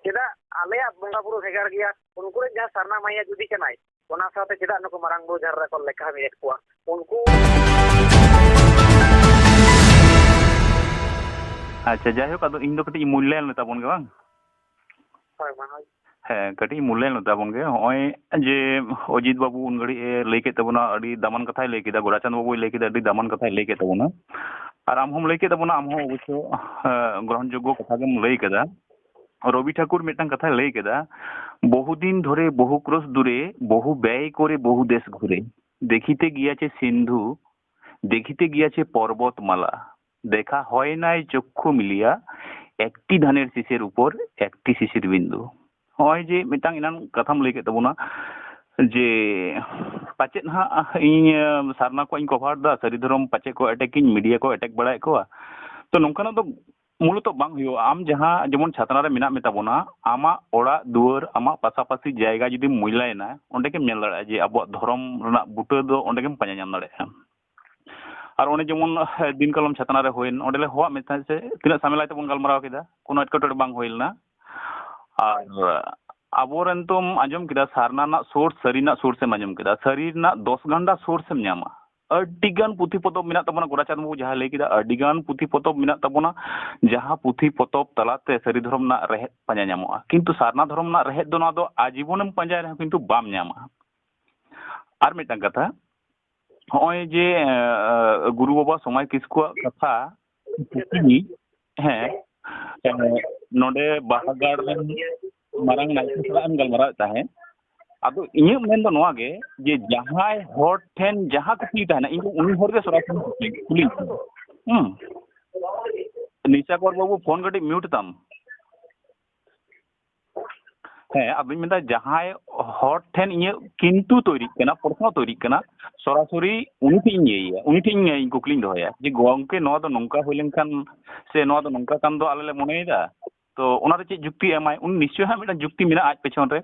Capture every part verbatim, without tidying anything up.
ᱪᱮᱫᱟᱜ ᱟᱞᱮᱭᱟᱜ ᱵᱚᱸᱜᱟ ᱵᱩᱨᱩ ᱵᱷᱮᱜᱟᱨ ᱜᱮᱭᱟ? ᱩᱱᱠᱩ ᱨᱮᱱ ᱡᱟᱦᱟᱸ ᱥᱟᱨᱱᱟ ᱢᱟᱹᱭᱟ ᱡᱩᱫᱤ ᱠᱟᱱᱟᱭ, ᱚᱱᱟ ᱥᱟᱶᱛᱮ ᱪᱮᱫᱟᱜ ᱱᱩᱠᱩ ᱢᱟᱨᱟᱝ ᱵᱩᱨᱩ ᱡᱟᱦᱮᱨ ᱨᱮᱠᱚ ᱞᱮᱠᱷᱟ ᱢᱮᱫ ᱠᱚᱣᱟ? ᱩᱱᱠᱩ ᱟᱪᱪᱷᱟ, ᱡᱟᱭᱦᱳᱠ, ᱟᱫᱚ ᱤᱧ ᱫᱚ ᱠᱟᱹᱴᱤᱡ ᱢᱩᱞᱭᱟᱭᱚᱱ ᱞᱮ ᱛᱟᱵᱚᱱ ᱜᱮ, ᱵᱟᱝ? ᱦᱳᱭ, ᱢᱟ, ᱦᱳᱭ᱾ ᱦᱮᱸ, ᱠᱟᱹᱴᱤᱡ ᱢᱩᱞᱭᱟᱭᱚᱱ ᱞᱮ ᱛᱟᱵᱚᱱ ᱜᱮ᱾ ᱱᱚᱜᱼᱚᱭ ᱡᱮ ᱚᱡᱤᱛ ᱵᱟᱹᱵᱩ ᱩᱱ ᱜᱷᱟᱹᱲᱤᱡ ᱮ ᱞᱟᱹᱭ ᱠᱮᱫ ᱛᱟᱵᱚᱱᱟ, ᱟᱹᱰᱤ ᱫᱟᱢᱟᱱ ᱠᱟᱛᱷᱟᱭ ᱞᱟᱹᱭ ᱠᱮᱫᱟ, ᱜᱳᱨᱟᱪᱟᱸᱫᱽ ᱵᱟᱹᱵᱩᱭ ᱞᱟᱹᱭ ᱠᱮᱫᱟ, ᱟᱹᱰᱤ ᱫᱟᱢᱟᱱ ᱠᱟᱛᱷᱟᱭ ᱞᱟᱹᱭ ᱠᱮᱫ ᱛᱟᱵᱚᱱᱟ᱾ ᱟᱨ ᱟᱢ ᱦᱚᱸᱢ ᱞᱟᱹᱭ ᱠᱮᱫ ᱛᱟᱵᱚᱱᱟ, ᱟᱢ ᱦᱚᱸ ᱚᱵᱚᱥᱥᱚ, ᱮ, ᱜᱨᱚᱦᱚᱱ ᱡᱳᱜᱽᱜᱚ ᱠᱟᱛᱷᱟ ᱜᱮᱢ ᱞᱟᱹᱭ ᱠᱮᱫᱟ᱾ ᱨᱚᱵᱤ ᱴᱷᱟᱠᱩᱨ ᱢᱤᱫᱴᱟᱝ ᱠᱟᱛᱷᱟᱭ ᱞᱟᱹᱭ ᱠᱮᱫᱟ, "বহুদিন ধরে বহু ক্রোশ দূরে, বহু ব্যয় করে বহু দেশ ঘুরে, দেখিতে গিয়াছে সিন্ধু, দেখিতে গিয়াছে পর্বতমালা, দেখা হয় নাই চক্ষু মিলিয়া, একটি ধানের শীষের উপর একটি শিশির বিন্দু।" ᱱᱚᱜᱼᱚᱭ ᱡᱮ ᱢᱤᱫᱴᱟᱝ ᱮᱱᱟᱱ ᱠᱟᱛᱷᱟᱢ ᱞᱟᱹᱭ ᱠᱮᱫ ᱛᱟᱵᱚᱱᱟ, ᱡᱮ ᱯᱟᱪᱮᱫ ᱦᱟᱸᱜ ᱤᱧ, ᱮ, ᱥᱟᱨᱱᱟ ᱠᱚᱣᱟᱜ ᱤᱧ ᱠᱚᱵᱷᱟᱨ ᱫᱟ, ᱥᱟᱹᱨᱤ ᱫᱷᱚᱨᱚᱢ ᱯᱟᱪᱮᱫ ᱠᱚ ᱮᱴᱮᱠ ᱤᱧ, ᱢᱤᱰᱤᱭᱟ ᱠᱚ ᱮᱴᱮᱠ ᱵᱟᱲᱟᱭᱮᱫ ᱠᱚᱣᱟ, ᱛᱚ ᱱᱚᱝᱠᱟᱱᱟᱜ ᱫᱚ ᱢᱩᱞᱚᱛᱚ ᱵᱟᱝ ᱦᱩᱭᱩᱜᱼᱟ᱾ ᱟᱢ ᱡᱟᱦᱟᱸ ᱡᱮᱢᱚᱱ ᱪᱷᱟᱛᱱᱟ ᱨᱮ ᱢᱮᱱᱟᱜ ᱢᱮ ᱛᱟᱵᱚᱱᱟ, ᱟᱢᱟᱜ ᱚᱲᱟᱜ ᱫᱩᱣᱟᱹᱨ, ᱟᱢᱟᱜ ᱯᱟᱥᱟᱯᱟᱥᱤ ᱡᱟᱭᱜᱟ ᱡᱩᱫᱤᱢ ᱢᱚᱭᱞᱟᱭᱮᱱᱟ, ᱚᱸᱰᱮ ᱜᱮᱢ ᱧᱮᱞ ᱫᱟᱲᱮᱭᱟᱜᱼᱟ ᱡᱮ ᱟᱵᱚᱣᱟᱜ ᱫᱷᱚᱨᱚᱢ ᱨᱮᱱᱟᱜ ᱵᱩᱴᱟᱹ ᱫᱚ ᱚᱸᱰᱮ ᱜᱮᱢ ᱯᱟᱸᱡᱟ ᱧᱟᱢ ᱫᱟᱲᱮᱭᱟᱜᱼᱟ᱾ ᱟᱨ ᱚᱱᱮ ᱡᱮᱢᱚᱱ, ᱮ, ᱫᱤᱱ ᱠᱟᱞᱚᱢ ᱪᱷᱟᱛᱱᱟ ᱨᱮ ᱦᱩᱭᱮᱱ, ᱚᱸᱰᱮ ᱞᱮ ᱦᱚᱦᱚᱣᱟᱫ ᱢᱮ ᱛᱟᱦᱮᱸᱫ ᱥᱮ, ᱛᱤᱱᱟᱹᱜ ᱥᱟᱢᱮᱞᱟᱭ ᱛᱮᱵᱚᱱ ᱜᱟᱞᱢᱟᱨᱟᱣ ᱠᱮᱫᱟ, ᱠᱳᱱᱳ ᱮᱴᱠᱮᱴᱚᱬᱮ ᱵᱟᱝ ᱦᱩᱭ ᱞᱮᱱᱟ᱾ ᱟᱨ ᱟᱵᱚᱨᱮᱱ ᱛᱚᱢ ᱟᱸᱡᱚᱢ ᱠᱮᱫᱟ, ᱥᱟᱨᱱᱟ ᱨᱮᱱᱟᱜ ᱥᱳᱨᱥ, ᱥᱟᱹᱨᱤ ᱨᱮᱱᱟᱜ ᱥᱳᱨᱥ ᱮᱢ ᱟᱸᱡᱚᱢ ᱠᱮᱫᱟ, ᱥᱟᱹᱨᱤ ᱨᱮᱱᱟᱜ ᱫᱚᱥ ᱜᱟᱱᱰᱟ ᱥᱳᱨᱥ ᱮᱢ ᱧᱟᱢᱟ᱾ ᱟᱹᱰᱤᱜᱟᱱ ᱯᱩᱛᱷᱤ ᱯᱚᱛᱚᱵ ᱢᱮᱱᱟᱜ ᱛᱟᱵᱚᱱᱟ, ᱜᱳᱨᱟᱪᱟᱸᱫᱽ ᱵᱟᱹᱵᱩ ᱡᱟᱦᱟᱸᱭ ᱞᱟᱹᱭ ᱠᱮᱫᱟ, ᱟᱹᱰᱤᱜᱟᱱ ᱯᱩᱛᱷᱤ ᱯᱚᱛᱚᱵ ᱢᱮᱱᱟᱜ ᱛᱟᱵᱚᱱᱟ, ᱡᱟᱦᱟᱸ ᱯᱩᱛᱷᱤ ᱯᱚᱛᱚᱵ ᱛᱟᱞᱟᱛᱮ ᱥᱟᱹᱨᱤ ᱫᱷᱚᱨᱚᱢ ᱨᱮᱱᱟᱜ ᱨᱮᱦᱮᱫ ᱯᱟᱸᱡᱟ ᱧᱟᱢᱚᱜᱼᱟ, ᱠᱤᱱᱛᱩ ᱥᱟᱨᱱᱟ ᱫᱷᱚᱨᱚᱢ ᱨᱮᱱᱟᱜ ᱨᱮᱦᱮᱫ ᱫᱚ ᱱᱚᱣᱟ ᱫᱚ ᱟᱡᱤᱵᱚᱱᱮᱢ ᱯᱟᱸᱡᱟᱭ ᱨᱮᱦᱚᱸ ᱠᱤᱱᱛᱩ ᱵᱟᱢ ᱧᱟᱢᱟ᱾ ᱟᱨ ᱢᱤᱫᱴᱟᱝ ᱠᱟᱛᱷᱟ, ᱦᱚᱸᱜᱼᱚᱭ ᱡᱮ, ᱮ, ᱜᱩᱨᱩ ᱵᱟᱵᱟ ᱥᱚᱢᱟᱭ ᱠᱤᱥᱠᱩᱣᱟᱜ ᱠᱟᱛᱷᱟ, ᱠᱩᱠᱞᱤ, ᱦᱮᱸ, ᱮ, ᱱᱚᱰᱮ ᱵᱟᱦᱟᱜᱟᱲ ᱨᱮᱱ ᱢᱟᱨᱟᱝ ᱱᱟᱭᱠᱮ ᱥᱟᱞᱟᱜ ᱮᱢ ᱜᱟᱞᱢᱟᱨᱟᱣᱮᱫ ᱛᱟᱦᱮᱸᱫ᱾ ᱟᱫᱚ ᱤᱧᱟᱹᱜ ᱢᱮᱱ ᱫᱚ ᱱᱚᱣᱟ ᱜᱮ, ᱡᱮ ᱡᱟᱦᱟᱸᱭ ᱦᱚᱲ ᱴᱷᱮᱱ ᱡᱟᱦᱟᱸ ᱠᱩᱠᱞᱤ ᱛᱟᱦᱮᱱᱟ, ᱤᱧ ᱫᱚ ᱩᱱᱤ ᱦᱚᱲ ᱜᱮ ᱥᱚᱨᱟᱥᱚᱨᱤ ᱠᱩᱞᱤ, ᱠᱩᱞᱤᱧ ᱠᱟᱱᱟ᱾ ᱦᱩᱸ᱾ ᱱᱤᱥᱟᱠᱚᱨ ᱵᱟᱹᱵᱩ, ᱯᱷᱳᱱ ᱠᱟᱹᱴᱤᱡ ᱢᱤᱭᱩᱴ ᱛᱟᱢ᱾ ᱦᱮᱸ, ᱟᱫᱚᱧ ᱢᱮᱱᱫᱟ, ᱡᱟᱦᱟᱸᱭ ᱦᱚᱲ ᱴᱷᱮᱱ ᱤᱧᱟᱹᱜ ᱠᱤᱱᱛᱩ ᱛᱳᱭᱨᱤᱜ ᱠᱟᱱᱟ, ᱯᱨᱚᱥᱱᱚ ᱛᱳᱭᱨᱤᱜ ᱠᱟᱱᱟ, ᱥᱚᱨᱟᱥᱚᱨᱤ ᱩᱱᱤ ᱴᱷᱮᱱ ᱤᱧ ᱤᱭᱟᱹᱭᱟ, ᱩᱱᱤ ᱴᱷᱮᱱ ᱤᱧ ᱠᱩᱠᱞᱤᱧ ᱫᱚᱦᱚᱭᱟ ᱡᱮ, "ᱜᱚᱝᱠᱮ, ᱱᱚᱣᱟ ᱫᱚ ᱱᱚᱝᱠᱟ ᱦᱩᱭ ᱞᱮᱱᱠᱷᱟᱱ ᱥᱮ ᱱᱚᱣᱟ ᱫᱚ ᱱᱚᱝᱠᱟ ᱠᱟᱱ ᱫᱚ ᱟᱞᱮ ᱞᱮ ᱢᱚᱱᱮᱭᱮᱫᱟ, ᱛᱚ ᱚᱱᱟ ᱨᱮ ᱪᱮᱫ ᱡᱩᱠᱛᱤ ᱮᱢᱟᱭ?" ᱩᱱᱤ ᱱᱤᱥᱪᱳᱭ ᱦᱟᱸᱜ ᱢᱤᱫᱴᱟᱝ ᱡᱩᱠᱛᱤ ᱢᱮᱱᱟᱜᱼᱟ ᱟᱡ ᱯᱮᱪᱷᱚᱱ ᱨᱮ᱾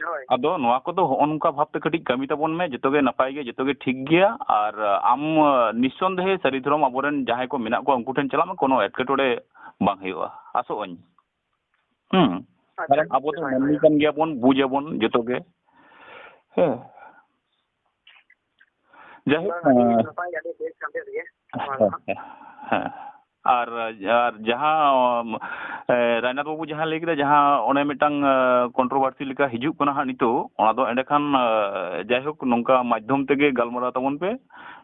ᱦᱳᱭ᱾ ᱟᱫᱚ ᱱᱚᱣᱟ ᱠᱚᱫᱚ ᱦᱚᱸᱜᱼᱚ ᱱᱚᱝᱠᱟ ᱵᱷᱟᱵᱽ ᱛᱮ ᱠᱟᱹᱴᱤᱡ ᱠᱟᱹᱢᱤ ᱛᱟᱵᱚᱱ ᱢᱮ, ᱡᱚᱛᱚ ᱜᱮ ᱱᱟᱯᱟᱭ ᱜᱮ, ᱡᱚᱛᱚ ᱜᱮ ᱴᱷᱤᱠ ᱜᱮᱭᱟ᱾ ᱟᱨ ᱟᱢ, ᱱᱤᱥᱥᱚᱱᱫᱮᱦᱮ ᱥᱟᱹᱨᱤ ᱫᱷᱚᱨᱚᱢ ᱟᱵᱚᱨᱮᱱ ᱡᱟᱦᱟᱸᱭ ᱠᱚ ᱢᱮᱱᱟᱜ ᱠᱚᱣᱟ, ᱩᱱᱠᱩ ᱴᱷᱮᱱ ᱪᱟᱞᱟᱜ ᱢᱮ, ᱠᱳᱱᱳ ᱮᱴᱠᱮᱴᱚᱬᱮ ᱵᱟᱝ ᱦᱩᱭᱩᱜᱼᱟ, ᱟᱥᱚᱜ ᱟᱹᱧ᱾ ᱦᱩᱸ᱾ ᱟᱪᱪᱷᱟ, ᱠᱟᱨᱚᱱ ᱟᱵᱚ ᱫᱚ ᱦᱳᱭ, ᱢᱟᱹᱱᱢᱤ ᱦᱳᱭ᱾ ᱠᱟᱱ ᱜᱮᱭᱟ ᱵᱚᱱ, ᱵᱩᱡ ᱟᱵᱚᱱ ᱡᱚᱛᱚ ᱜᱮ᱾ ᱦᱮᱸ᱾ ᱡᱟᱭᱦᱳᱠ, ᱵᱟᱝ, ᱟᱹᱰᱤ ᱮᱸ, ᱱᱟᱯᱟᱭ, ᱟᱹᱰᱤ ᱵᱮᱥ ᱠᱟᱛᱷᱟ ᱜᱮ᱾ ᱦᱮᱸ, ᱦᱮᱸ, ᱦᱮᱸ᱾ ᱟᱨ, ᱟᱨ ᱡᱟᱦᱟᱸ, ᱮ, ᱨᱟᱭᱱᱟᱛᱷ ᱵᱟᱹᱵᱩ ᱡᱟᱦᱟᱸ ᱞᱟᱹᱭ ᱠᱮᱫᱟ, ᱡᱟᱦᱟᱸ ᱚᱱᱮ ᱢᱤᱫᱴᱟᱝ, ᱮ, controversy ᱞᱮᱠᱟ ᱦᱤᱡᱩᱜ ᱠᱟᱱᱟ ᱦᱟᱸᱜ ᱱᱤᱛᱚᱜ, ᱚᱱᱟ ᱫᱚ ᱮᱸᱰᱮᱠᱷᱟᱱ, ᱮ, ᱡᱟᱭᱦᱳᱠ, ᱱᱚᱝᱠᱟ ᱢᱟᱫᱽᱫᱷᱚᱢ ᱛᱮᱜᱮ ᱜᱟᱞᱢᱟᱨᱟᱣ ᱛᱟᱵᱚᱱ ᱯᱮ,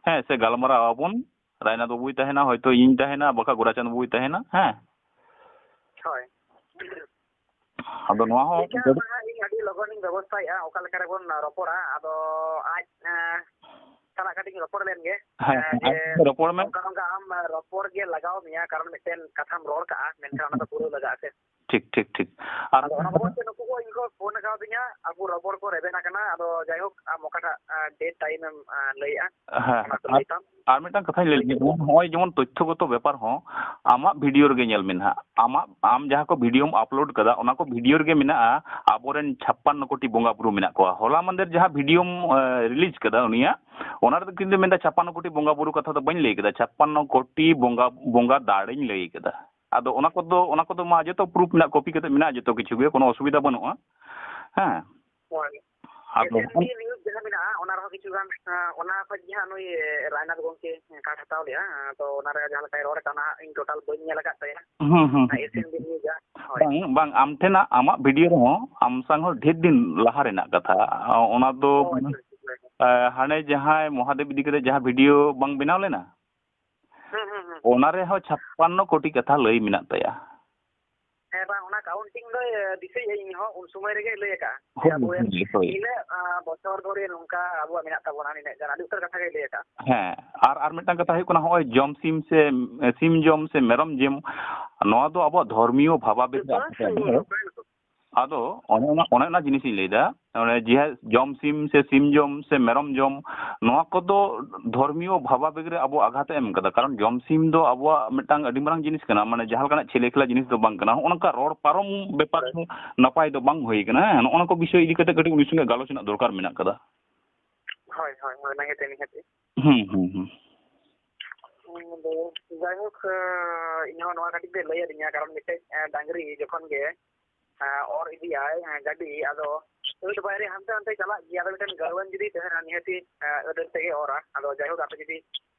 ᱦᱮᱸ, ᱥᱮ ᱜᱟᱞᱢᱟᱨᱟᱣ ᱟᱵᱚᱱ, ᱨᱟᱭᱱᱟᱛᱷ ᱵᱟᱹᱵᱩᱭ ᱛᱟᱦᱮᱱᱟ, ᱦᱚᱭᱛᱳ ᱤᱧ ᱛᱟᱦᱮᱱᱟ, ᱵᱟᱠᱷᱟᱱ ᱜᱳᱨᱟᱪᱟᱸᱫᱽ ᱵᱟᱹᱵᱩᱭ ᱛᱟᱦᱮᱱᱟ, ᱦᱮᱸ᱾ ᱦᱳᱭ᱾ ᱟᱫᱚ ᱱᱚᱣᱟ ᱦᱚᱸ ᱴᱷᱤᱠ ᱜᱮᱭᱟ, ᱜᱟᱹᱰᱤ ᱢᱟ ᱦᱟᱸᱜ ᱤᱧ ᱟᱹᱰᱤ ᱞᱚᱜᱚᱱ ᱤᱧ ᱵᱮᱵᱚᱥᱛᱷᱟᱭᱮᱫᱼᱟ, ᱚᱠᱟ ᱞᱮᱠᱟ ᱨᱮᱵᱚᱱ ᱨᱚᱯᱚᱲᱟ᱾ ᱟᱫᱚ ᱟᱡ, ᱮᱸ, ᱥᱟᱞᱟᱜ ᱠᱟᱹᱴᱤᱡ ᱤᱧ ᱨᱚᱯᱚᱲ ᱞᱮᱱ ᱜᱮ᱾ ᱦᱮᱸ, ᱮᱸ, ᱦᱮᱸ, ᱡᱮ ᱟᱡ ᱨᱚᱯᱚᱲ ᱢᱮ᱾ ᱚᱱᱠᱟ ᱱᱚᱝᱠᱟ ᱟᱢ, ᱮᱸ, ᱨᱚᱯᱚᱲ ᱜᱮ ᱞᱟᱜᱟᱣ ᱢᱮᱭᱟ, ᱠᱟᱨᱚᱱ ᱢᱤᱫᱴᱮᱱ ᱠᱟᱛᱷᱟᱢ ᱨᱚᱲ ᱠᱟᱜᱼᱟ, ᱢᱮᱱᱠᱷᱟᱱ ᱚᱱᱟ ᱫᱚ ᱯᱩᱨᱟᱹᱣ ᱞᱟᱜᱟᱜᱼᱟ ᱥᱮ᱾ ᱴᱷᱤᱠ, ᱴᱷᱤᱠ, ᱴᱷᱤᱠ᱾ ᱟᱨ ᱟᱫᱚ ᱚᱱᱟ ᱵᱟᱵᱚᱫ ᱛᱮ ᱱᱩᱠᱩ ᱠᱚ ᱤᱧ ᱠᱚ ᱯᱷᱳᱱ ᱟᱠᱟᱣᱫᱤᱧᱟ, ᱟᱵᱚ ᱨᱚᱯᱚᱲ ᱠᱚ ᱨᱮᱵᱮᱱ ᱟᱠᱟᱱᱟ᱾ ᱟᱫᱚ ᱡᱟᱭᱦᱳᱠ, ᱟᱢ ᱚᱠᱟᱴᱟᱜ, ᱮᱸ, date time ᱮᱢ, ᱮᱸ, ᱞᱟᱹᱭᱮᱜᱼᱟ, ᱦᱮᱸ, ᱚᱱᱟ ᱠᱚ ᱟᱨ ᱞᱟᱹᱭ ᱛᱟᱢ᱾ ᱟᱨ ᱢᱤᱫᱴᱟᱝ ᱠᱟᱛᱷᱟᱧ ᱞᱟᱹᱭ ᱞᱮᱜᱮ, ᱱᱚᱜᱼᱚᱭ ᱡᱮᱢᱚᱱ ᱛᱚᱛᱛᱷᱚᱜᱚᱛᱚ ᱵᱮᱯᱟᱨ ᱦᱚᱸ ᱟᱢᱟᱜ video ᱨᱮᱜᱮ ᱧᱮᱞ ᱢᱮ ᱱᱟᱦᱟᱜ, ᱟᱢᱟᱜ, ᱟᱢ ᱡᱟᱦᱟᱸ ᱠᱚ videoᱢ upload ᱠᱟᱫᱟ, ᱚᱱᱟ ᱠᱚ video ᱨᱮᱜᱮ ᱢᱮᱱᱟᱜᱼᱟ ᱟᱵᱚᱨᱮᱱ ᱪᱷᱟᱯᱯᱟᱱᱱᱚ ᱠᱳᱴᱤ ᱵᱚᱸᱜᱟ ᱵᱩᱨᱩ ᱢᱮᱱᱟᱜ ᱠᱚᱣᱟ᱾ ᱦᱚᱞᱟ ᱢᱟᱫᱷᱮᱨ ᱡᱟᱦᱟᱸ videoᱢ, ᱮ, release ᱠᱟᱫᱟ ᱩᱱᱤᱭᱟᱜ, ᱚᱱᱟ ᱨᱮᱫᱚ ᱠᱤᱱᱛᱩ ᱢᱮᱱᱫᱟ ᱪᱷᱟᱯᱯᱟᱱᱱᱚ ᱠᱳᱴᱤ ᱵᱚᱸᱜᱟ ᱵᱩᱨᱩ ᱠᱟᱛᱷᱟ ᱫᱚ ᱵᱟᱹᱧ ᱞᱟᱹᱭ ᱠᱟᱫᱟ, ᱪᱷᱟᱯᱯᱟᱱᱱᱚ ᱠᱳᱴᱤ ᱵᱚᱸᱜᱟ, ᱵᱚᱸᱜᱟ ᱫᱟᱲᱮᱧ ᱞᱟᱹᱭ ᱠᱟᱫᱟ᱾ ᱟᱫᱚ ᱚᱱᱟ ᱠᱚᱫᱚ, ᱚᱱᱟ ᱠᱚᱫᱚ ᱢᱟ ᱡᱚᱛᱚ proof ᱢᱮᱱᱟᱜ, copy ᱠᱟᱛᱮ ᱢᱮᱱᱟᱜᱼᱟ ᱡᱚᱛᱚ ᱠᱤᱪᱷᱩ ᱜᱮ, ᱠᱳᱱᱳ ᱚᱥᱩᱵᱤᱫᱷᱟ ᱵᱟᱹᱱᱩᱜᱼᱟ᱾ ᱦᱮᱸ᱾ ᱦᱳᱭ᱾ ᱟᱫᱚ SNB news ᱡᱟᱦᱟᱸ ᱢᱮᱱᱟᱜᱼᱟ, ᱚᱱᱟ ᱨᱮᱦᱚᱸ ᱠᱤᱪᱷᱩ ᱜᱟᱱ, ᱟᱸ, ᱚᱱᱟ ᱠᱷᱚᱡ ᱜᱮ ᱦᱟᱸᱜ ᱱᱩᱭ, ᱮ, ᱨᱟᱭᱱᱟᱛᱷ ᱜᱚᱢᱠᱮ card ᱦᱟᱛᱟᱣ ᱞᱮᱜᱼᱟ᱾ ᱟᱸ, ᱛᱚ ᱚᱱᱟ ᱨᱮ ᱡᱟᱦᱟᱸ ᱞᱮᱠᱟᱭ ᱨᱚᱲ ᱠᱟᱱᱟ ᱦᱟᱸᱜ, ᱤᱧ total ᱵᱟᱹᱧ ᱧᱮᱞ ᱟᱠᱟᱫ ᱛᱟᱭᱟ᱾ ᱦᱩᱸ, ᱦᱩᱸ, ᱚᱱᱟ ᱦᱩᱸ᱾ SNB news ᱟᱜ᱾ ᱦᱳᱭ᱾ ᱵᱟᱝ, ᱵᱟᱝ, ᱟᱢ ᱴᱷᱮᱱᱟᱜ, ᱟᱢᱟᱜ video ᱨᱮᱦᱚᱸ ᱟᱢ ᱥᱟᱝ ᱦᱚᱸ ᱰᱷᱮᱨ ᱫᱤᱱ ᱞᱟᱦᱟ ᱨᱮᱱᱟᱜ ᱠᱟᱛᱷᱟ᱾ ᱚᱱᱟ ᱫᱚ, ᱚ, ᱟᱪᱪᱷᱟ, ᱟᱪᱪᱷᱟ, ᱦᱳᱭ᱾ ᱮ, ᱦᱟᱱᱮ ᱡᱟᱦᱟᱸᱭ ᱢᱚᱦᱟᱫᱮᱵ ᱤᱫᱤ ᱠᱟᱛᱮ ᱡᱟᱦᱟᱸ video ᱵᱟᱝ ᱵᱮᱱᱟᱣ ᱞᱮᱱᱟ? ᱦᱩᱸ, ᱦᱩᱸ, ᱦᱩᱸ᱾ ᱚᱱᱟ ᱨᱮᱦᱚᱸ ᱪᱷᱟᱯᱯᱟᱱᱱᱚ ᱠᱳᱴᱤ ᱠᱟᱛᱷᱟ ᱞᱟᱹᱭ ᱢᱮᱱᱟᱜ ᱛᱟᱭᱟ᱾ ᱦᱮᱸ, ᱵᱟᱝ, ᱚᱱᱟ counting ᱫᱚ, ᱮ, ᱫᱤᱥᱟᱹᱭᱟᱹᱧ ᱤᱧ ᱦᱚᱸ, ᱩᱱ ᱥᱚᱢᱚᱭ ᱨᱮᱜᱮ ᱞᱟᱹᱭ ᱟᱠᱟᱫᱼᱟ᱾ ᱦᱳᱭ, ᱟᱵᱚ ᱦᱳᱭ, ᱦᱳᱭ᱾ ᱱᱤᱱᱟᱹᱜ, ᱟ, ᱵᱚᱪᱷᱚᱨ ᱫᱷᱚᱨᱮ ᱱᱚᱝᱠᱟ ᱟᱵᱚᱣᱟᱜ ᱢᱮᱱᱟᱜ ᱛᱟᱵᱚᱱᱟ, ᱱᱤᱱᱟᱹᱜ ᱜᱟᱱ, ᱟᱹᱰᱤ ᱩᱛᱟᱹᱨ ᱠᱟᱛᱷᱟ ᱜᱮᱭ ᱞᱟᱹᱭ ᱟᱠᱟᱫᱼᱟ᱾ ᱦᱮᱸ, ᱟᱨ, ᱟᱨ ᱢᱤᱫᱴᱟᱝ ᱠᱟᱛᱷᱟ ᱦᱩᱭᱩᱜ ᱠᱟᱱᱟ, ᱦᱚᱸᱜᱼᱚᱭ ᱡᱚᱢ ᱥᱤᱢ ᱥᱮ, ᱮ, ᱥᱤᱢ ᱡᱚᱢ ᱥᱮ ᱢᱮᱨᱚᱢ ᱡᱚᱢ, ᱱᱚᱣᱟ ᱫᱚ ᱟᱵᱚᱣᱟᱜ ᱫᱷᱚᱨᱢᱤᱭᱚ ᱵᱷᱟᱵᱟᱵᱮᱜᱽ ᱨᱮ ᱵᱟᱝ, ᱟᱴᱠᱟᱣ ᱵᱟᱝ, ᱠᱟᱱᱟ᱾ ᱵᱟᱝ᱾ ᱟᱫᱚ ᱚᱱᱮ ᱚᱱᱟ, ᱚᱱᱮ ᱚᱱᱟ ᱡᱤᱱᱤᱥᱤᱧ ᱞᱟᱹᱭᱫᱟ, ᱚᱱᱮ ᱡᱮ ᱡᱚᱢ ᱥᱤᱢ ᱥᱮ ᱥᱤᱢ ᱡᱚᱢ ᱥᱮ ᱢᱮᱨᱚᱢ ᱡᱚᱢ, ᱱᱚᱣᱟ ᱠᱚᱫᱚ ᱫᱷᱚᱨᱢᱤᱭᱚ ᱵᱷᱟᱵᱟᱵᱮᱜᱽ ᱨᱮ ᱟᱵᱚ ᱟᱜᱷᱟᱛ ᱮ ᱮᱢ ᱠᱟᱫᱟ᱾ ᱠᱟᱨᱚᱱ ᱡᱚᱢ ᱥᱤᱢ ᱫᱚ ᱟᱵᱚᱣᱟᱜ ᱢᱤᱫᱴᱟᱝ ᱟᱹᱰᱤ ᱢᱟᱨᱟᱝ ᱡᱤᱱᱤᱥ ᱠᱟᱱᱟ, ᱢᱟᱱᱮ ᱡᱟᱦᱟᱸ ᱞᱮᱠᱟᱱᱟᱜ ᱪᱷᱮᱞᱮ ᱠᱷᱮᱞᱟ ᱡᱤᱱᱤᱥ ᱫᱚ ᱵᱟᱝ ᱠᱟᱱᱟ᱾ ᱦᱚᱸᱜᱼᱚ ᱱᱚᱝᱠᱟ ᱨᱚᱲ ᱯᱟᱨᱚᱢ ᱵᱮᱯᱟᱨ ᱦᱳᱭ᱾ ᱦᱚᱸ ᱱᱟᱯᱟᱭ ᱫᱚ ᱵᱟᱝ ᱦᱩᱭ ᱠᱟᱱᱟ, ᱦᱮᱸ? ᱱᱚᱜᱼᱚ ᱱᱚᱣᱟ ᱠᱚ ᱵᱤᱥᱚᱭ ᱤᱫᱤ ᱠᱟᱛᱮ ᱠᱟᱹᱴᱤᱡ ᱩᱱᱤ ᱥᱚᱸᱜᱮ ᱜᱟᱞᱚᱪ ᱨᱮᱱᱟᱜ ᱫᱚᱨᱠᱟᱨ ᱢᱮᱱᱟᱜ ᱠᱟᱫᱟ᱾ ᱦᱳᱭ, ᱦᱳᱭ, ᱦᱳᱭ, ᱚᱱᱟ ᱜᱮ ᱱᱤᱦᱟᱹᱛ᱾ ᱦᱩᱸ, ᱦᱩᱸ, ᱦᱩᱸ᱾ ᱟᱫᱚ ᱡᱟᱭᱦᱳᱠ, ᱤᱧ ᱦᱚᱸ ᱱᱚᱣᱟ ᱠᱟᱹᱴᱤᱡ ᱯᱮ ᱞᱟᱹᱭ ᱟᱹᱫᱤᱧᱟ, ᱠᱟᱨᱚᱱ ᱢᱤᱫᱴᱮᱡ, ᱮ, ᱰᱟᱝᱨᱤ ᱡᱚᱠᱷᱚᱱ ᱜᱮ ᱮᱸ, ᱚᱨ ᱤᱫᱤᱭᱟᱭ, ᱮᱸ, ᱜᱟᱹᱰᱤ, ᱟᱫᱚ ᱟᱹᱰ ᱵᱟᱭᱨᱮ ᱦᱟᱱᱛᱮ ᱱᱟᱛᱮ ᱪᱟᱞᱟᱜ ᱜᱮᱭᱟ᱾ ᱟᱫᱚ ᱢᱤᱫᱴᱮᱱ ᱜᱟᱹᱲᱣᱟᱹᱱ ᱡᱩᱫᱤ ᱛᱟᱦᱮᱱᱟ, ᱱᱤᱦᱟᱹᱛᱤ, ᱮᱸ, ᱟᱹᱰ ᱛᱮᱜᱮ ᱚᱨᱟ᱾ ᱟᱫᱚ ᱡᱟᱭᱦᱳᱠ, ᱟᱯᱮ ᱡᱩᱫᱤ,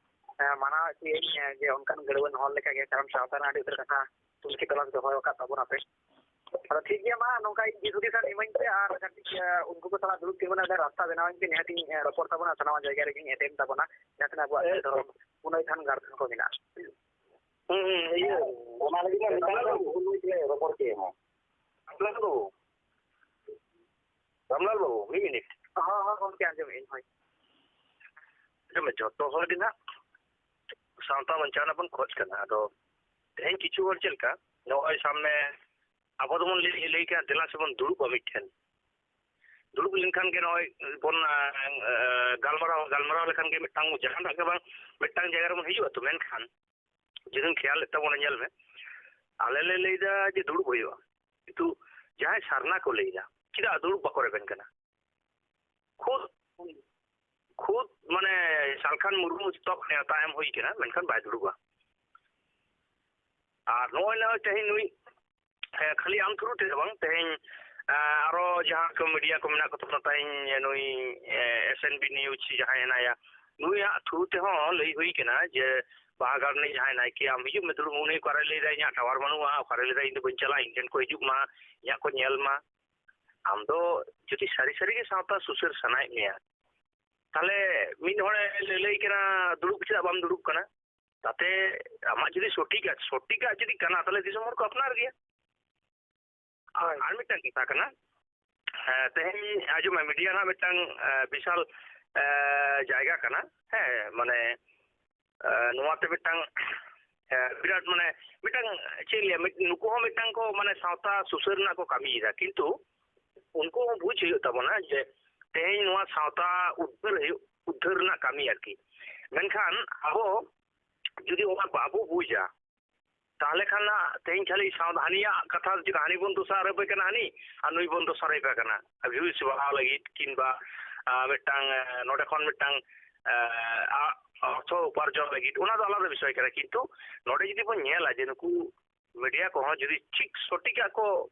ᱮᱸ, ᱢᱟᱱᱟᱣ ᱦᱚᱪᱚᱭᱟᱹᱧ, ᱮᱸ, ᱡᱮ ᱚᱱᱠᱟᱱ ᱜᱟᱹᱲᱣᱟᱹᱱ ᱦᱚᱲ ᱞᱮᱠᱟᱜᱮ, ᱠᱟᱨᱚᱱ ᱥᱟᱶᱛᱟ ᱨᱮᱱᱟᱜ ᱟᱹᱰᱤ ᱩᱛᱟᱹᱨ ᱠᱟᱛᱷᱟ ᱛᱩᱱᱠᱷᱤ ᱛᱚᱞᱟᱥ ᱫᱚᱦᱚ ᱟᱠᱟᱫ ᱛᱟᱵᱚᱱᱟᱯᱮ᱾ ᱟᱫᱚ ᱴᱷᱤᱠ ᱜᱮᱭᱟ, ᱢᱟ ᱱᱚᱝᱠᱟ ᱤᱧ ᱫᱤᱥ ᱦᱩᱫᱤᱥ ᱟᱨ ᱤᱢᱟᱹᱧ ᱯᱮ, ᱟᱨ ᱠᱟᱹᱴᱤᱡ, ᱮᱸ, ᱩᱱᱠᱩ ᱠᱚ ᱥᱟᱞᱟᱜ ᱫᱩᱲᱩᱵ ᱛᱤᱸᱜᱩᱱᱟ, ᱨᱟᱥᱛᱟ ᱵᱮᱱᱟᱣᱟᱹᱧ ᱯᱮ, ᱱᱤᱦᱟᱹᱛᱤᱧ, ᱮᱸ, ᱨᱚᱯᱚᱲ ᱛᱟᱵᱚᱱᱟ, ᱥᱟᱱᱟᱢᱟᱜ ᱡᱟᱭᱜᱟ ᱨᱮᱜᱮᱧ ᱮᱴᱮᱱᱰ ᱛᱟᱵᱚᱱᱟ, ᱡᱟᱦᱟᱸ ᱛᱤᱱᱟᱹᱜ ᱟᱵᱚᱣᱟᱜ ᱦᱮᱸ᱾ ᱫᱷᱚᱨᱚᱢ ᱯᱩᱱᱟᱹᱭ ᱛᱷᱟᱱ ᱜᱟᱲ ᱛᱷᱟᱱ ᱠᱚ ᱢᱮᱱᱟᱜᱼᱟ᱾ ᱦᱩᱸ, ᱦᱩᱸ, ᱤᱭᱟᱹ, ᱚᱱᱟ ᱞᱟᱹᱜᱤᱫ ᱢᱟ ᱢᱮᱛᱟᱭ ᱢᱮ, ᱩᱱᱤ ᱜᱮ ᱨᱚᱯᱚᱲ ᱠᱮᱫ ᱢᱟ᱾ ᱨᱟᱢᱞᱟᱞ ᱵᱟᱹᱵᱩ, ᱨᱟᱢᱞᱟᱞ ᱵᱟᱹᱵᱩ, ᱢᱤᱫ ᱢᱤᱱᱤᱴ᱾ ᱦᱚᱸ, ᱦᱚᱸ, ᱜᱚᱢᱠᱮ, ᱟᱸᱡᱚᱢᱮᱫ ᱟᱹᱧ, ᱦᱳᱭ᱾ ᱟᱸᱡᱚᱢ ᱢᱮ, ᱡᱚᱛᱚ ᱦᱚᱲ ᱜᱮ ᱱᱟᱦᱟᱜ ᱥᱟᱶᱛᱟ ᱵᱟᱧᱪᱟᱣ ᱨᱮᱱᱟᱜ ᱵᱚᱱ ᱠᱷᱚᱡᱽ ᱠᱟᱱᱟ᱾ ᱟᱫᱚ ᱛᱮᱦᱮᱧ ᱠᱤᱪᱷᱩ ᱦᱚᱲ ᱪᱮᱫ ᱞᱮᱠᱟ, ᱱᱚᱜᱼᱚᱭ ᱥᱟᱵ ᱢᱮ, ᱟᱵᱚ ᱫᱚᱵᱚᱱ ᱞᱟᱹᱭ, ᱞᱟᱹᱭ ᱠᱮᱜᱼᱟ, "ᱫᱮᱞᱟ ᱥᱮᱵᱚᱱ ᱫᱩᱲᱩᱵᱼᱟ ᱢᱤᱫ ᱴᱷᱮᱱ᱾" ᱫᱩᱲᱩᱵ ᱞᱮᱱᱠᱷᱟᱱ ᱜᱮ ᱱᱚᱜᱼᱚᱭ ᱵᱚᱱ, ᱟ, ᱟ, ᱜᱟᱞᱢᱟᱨᱟᱣ, ᱜᱟᱞᱢᱟᱨᱟᱣ ᱞᱮᱠᱷᱟᱱ ᱜᱮ ᱢᱤᱫᱴᱟᱝ ᱡᱟᱦᱟᱱᱟᱜ ᱜᱮ ᱵᱟᱝ, ᱢᱤᱫᱴᱟᱝ ᱡᱟᱭᱜᱟ ᱨᱮᱵᱚᱱ ᱦᱤᱡᱩᱜᱼᱟ ᱛᱚ᱾ ᱢᱮᱱᱠᱷᱟᱱ ᱡᱩᱫᱤᱢ ᱠᱷᱮᱭᱟᱞᱮᱫ ᱛᱟᱵᱚᱱᱟ, ᱧᱮᱞ ᱢᱮ, ᱟᱞᱮ ᱞᱮ ᱞᱟᱹᱭᱫᱟ ᱡᱮ ᱫᱩᱲᱩᱵ ᱦᱩᱭᱩᱜᱼᱟ, ᱠᱤᱱᱛᱩ ᱡᱟᱦᱟᱸᱭ ᱥᱟᱨᱱᱟ ᱠᱚ ᱞᱟᱹᱭᱫᱟ, ᱪᱮᱫᱟᱜ ᱫᱩᱲᱩᱵ ᱵᱟᱠᱚ ᱨᱮᱵᱮᱱ ᱠᱟᱱᱟ? ᱠᱷᱩᱫ, ᱠᱷᱩᱫ ᱢᱟᱱᱮ ᱥᱟᱞᱠᱷᱟᱱ ᱢᱩᱨᱢᱩ ᱡᱚᱛᱚ ᱱᱮᱣᱛᱟ ᱮᱢ ᱦᱩᱭ ᱠᱟᱱᱟ, ᱢᱮᱱᱠᱷᱟᱱ ᱵᱟᱭ ᱫᱩᱲᱩᱵᱼᱟ᱾ ᱟᱨ ᱱᱚᱜᱼᱚᱭ, ᱱᱚᱜᱼᱚᱭ ᱛᱮᱦᱮᱧ ᱱᱩᱭ, ᱮ, ᱠᱷᱟᱹᱞᱤ ᱟᱢ ᱛᱷᱨᱩ ᱛᱮᱫᱚ ᱵᱟᱝ, ᱛᱮᱦᱮᱧ, ᱮ, ᱟᱨᱚ ᱡᱟᱦᱟᱸ ᱠᱚ ᱢᱤᱰᱤᱭᱟ ᱠᱚ ᱢᱮᱱᱟᱜ ᱠᱚ ᱛᱟᱵᱚᱱᱟ, ᱛᱮᱦᱮᱧ ᱱᱩᱭ, ᱮ, ᱮᱥ ᱮᱱ ᱵᱤ ᱱᱤᱭᱩᱡᱽ ᱡᱟᱦᱟᱸᱭ ᱦᱮᱱᱟᱭᱟ, ᱱᱩᱭᱟᱜ ᱛᱷᱨᱩ ᱛᱮᱦᱚᱸ ᱞᱟᱹᱭ ᱦᱩᱭ ᱠᱟᱱᱟ ᱡᱮ ᱵᱟᱦᱟᱜᱟᱲ ᱨᱤᱱᱤᱡ ᱡᱟᱦᱟᱸᱭ ᱱᱟᱭᱠᱮ, ᱟᱢ ᱦᱤᱡᱩᱜ ᱢᱮ, ᱫᱩᱲᱩᱵ ᱢᱮ᱾ ᱩᱱᱤ ᱚᱠᱟᱨᱮ ᱞᱟᱹᱭᱫᱟ, "ᱤᱧᱟᱹᱜ ᱴᱟᱣᱟᱨ ᱵᱟᱹᱱᱩᱜᱼᱟ, ᱚᱠᱟᱨᱮ ᱞᱟᱹᱭᱫᱟ, ᱤᱧ ᱫᱚ ᱵᱟᱹᱧ ᱪᱟᱞᱟᱜᱼᱟ, ᱤᱧ ᱴᱷᱮᱱ ᱠᱚ ᱦᱤᱡᱩᱜ ᱢᱟ, ᱤᱧᱟᱹᱜ ᱠᱚ ᱧᱮᱞ ᱢᱟ᱾" ᱟᱢ ᱫᱚ ᱡᱩᱫᱤ ᱥᱟᱹᱨᱤ ᱥᱟᱹᱨᱤ ᱜᱮ ᱥᱟᱶᱛᱟ ᱥᱩᱥᱟᱹᱨ ᱥᱟᱱᱟᱭᱮᱫ ᱢᱮᱭᱟ, ᱛᱟᱦᱞᱮ ᱢᱤᱫ ᱦᱚᱲᱮ ᱞᱟᱹᱞᱟᱹᱭ ᱠᱟᱱᱟ, ᱫᱩᱲᱩᱵ ᱪᱮᱫᱟᱜ ᱵᱟᱢ ᱫᱩᱲᱩᱵ ᱠᱟᱱᱟ? ᱛᱟᱛᱮ ᱟᱢᱟᱜ ᱡᱩᱫᱤ ᱥᱚᱴᱷᱤᱠᱟᱜ, ᱥᱚᱴᱷᱤᱠᱟᱜ ᱡᱩᱫᱤ ᱠᱟᱱᱟ, ᱛᱟᱦᱞᱮ ᱫᱤᱥᱚᱢ ᱦᱚᱲ ᱠᱚ ᱟᱯᱱᱟᱨ ᱜᱮᱭᱟ᱾ ᱦᱳᱭ᱾ ᱟᱨ ᱢᱤᱫᱴᱟᱝ ᱠᱟᱛᱷᱟ ᱠᱟᱱᱟ, ᱦᱮᱸ, ᱛᱮᱦᱮᱧ ᱟᱸᱡᱚᱢ ᱢᱮ, ᱢᱤᱰᱤᱭᱟ ᱨᱮᱱᱟᱜ ᱢᱤᱫᱴᱟᱝ, ᱮ, ᱵᱤᱥᱟᱞ, ᱮ, ᱡᱟᱭᱜᱟ ᱠᱟᱱᱟ, ᱦᱮᱸ, ᱢᱟᱱᱮ, ᱮ, ᱱᱚᱣᱟᱛᱮ ᱢᱤᱫᱴᱟᱝ, ᱮ, ᱵᱤᱨᱟᱴ, ᱢᱟᱱᱮ, ᱢᱤᱫᱴᱟᱝ, ᱪᱮᱫ ᱤᱧ ᱞᱟᱹᱭᱟ, ᱢᱤᱫ, ᱱᱩᱠᱩ ᱦᱚᱸ ᱢᱤᱫᱴᱟᱝ ᱠᱚ, ᱢᱟᱱᱮ, ᱥᱟᱶᱛᱟ ᱥᱩᱥᱟᱹᱨ ᱨᱮᱱᱟᱜ ᱠᱚ ᱠᱟᱹᱢᱤᱭᱮᱫᱟ, ᱠᱤᱱᱛᱩ ᱩᱱᱠᱩ ᱦᱚᱸ ᱵᱩᱡᱽ ᱦᱩᱭᱩᱜ ᱛᱟᱵᱚᱱᱟ ᱡᱮ ᱛᱮᱦᱮᱧ ᱱᱚᱣᱟ ᱥᱟᱶᱛᱟ ᱩᱫᱽᱫᱷᱟᱹᱨ ᱦᱩᱭᱩᱜ, ᱩᱫᱽᱫᱷᱟᱹᱨ ᱨᱮᱱᱟᱜ ᱠᱟᱹᱢᱤ ᱟᱨᱠᱤ᱾ ᱢᱮᱱᱠᱷᱟᱱ ᱟᱵᱚ ᱡᱩᱫᱤ ᱚᱱᱟ ᱵᱟᱵᱚ ᱵᱩᱡᱟ, ᱛᱟᱦᱞᱮ ᱠᱷᱟᱱ ᱱᱟᱜ ᱛᱮᱦᱮᱧ ᱠᱷᱟᱹᱞᱤ ᱥᱟᱶ-, ᱦᱟᱹᱱᱤᱭᱟᱜ ᱠᱟᱛᱷᱟ ᱪᱮᱫ, ᱦᱟᱹᱱᱤ ᱵᱚᱱ ᱫᱚᱥᱟᱨᱚᱯᱮ ᱠᱟᱱᱟ ᱦᱟᱹᱱᱤ, ᱟᱨ ᱱᱩᱭ ᱵᱚᱱ ᱫᱚᱥᱟᱨᱚᱯᱮ ᱠᱟᱱᱟ, ᱟᱨ views ᱵᱟᱲᱦᱟᱣ ᱞᱟᱹᱜᱤᱫ ᱠᱤᱝᱵᱟ, ᱟ, ᱢᱤᱫᱴᱟᱝ, ᱮ, ᱱᱚᱰᱮ ᱠᱷᱚᱱ ᱢᱤᱫᱴᱟᱝ, ᱮ, ᱟ-, ᱚᱨᱛᱷᱚ ᱩᱯᱟᱨᱡᱚᱱ ᱞᱟᱹᱜᱤᱫ, ᱚᱱᱟ ᱫᱚ ᱟᱞᱟᱫᱟ ᱵᱤᱥᱚᱭ ᱠᱟᱱᱟ᱾ ᱠᱤᱱᱛᱩ ᱱᱚᱰᱮ ᱡᱩᱫᱤ ᱵᱚᱱ ᱧᱮᱞᱟ ᱡᱮ ᱱᱩᱠᱩ ᱢᱤᱰᱤᱭᱟ ᱠᱚᱦᱚᱸ ᱡᱩᱫᱤ ᱴᱷᱤᱠ ᱥᱚᱴᱷᱤᱠᱟᱜ ᱠᱚ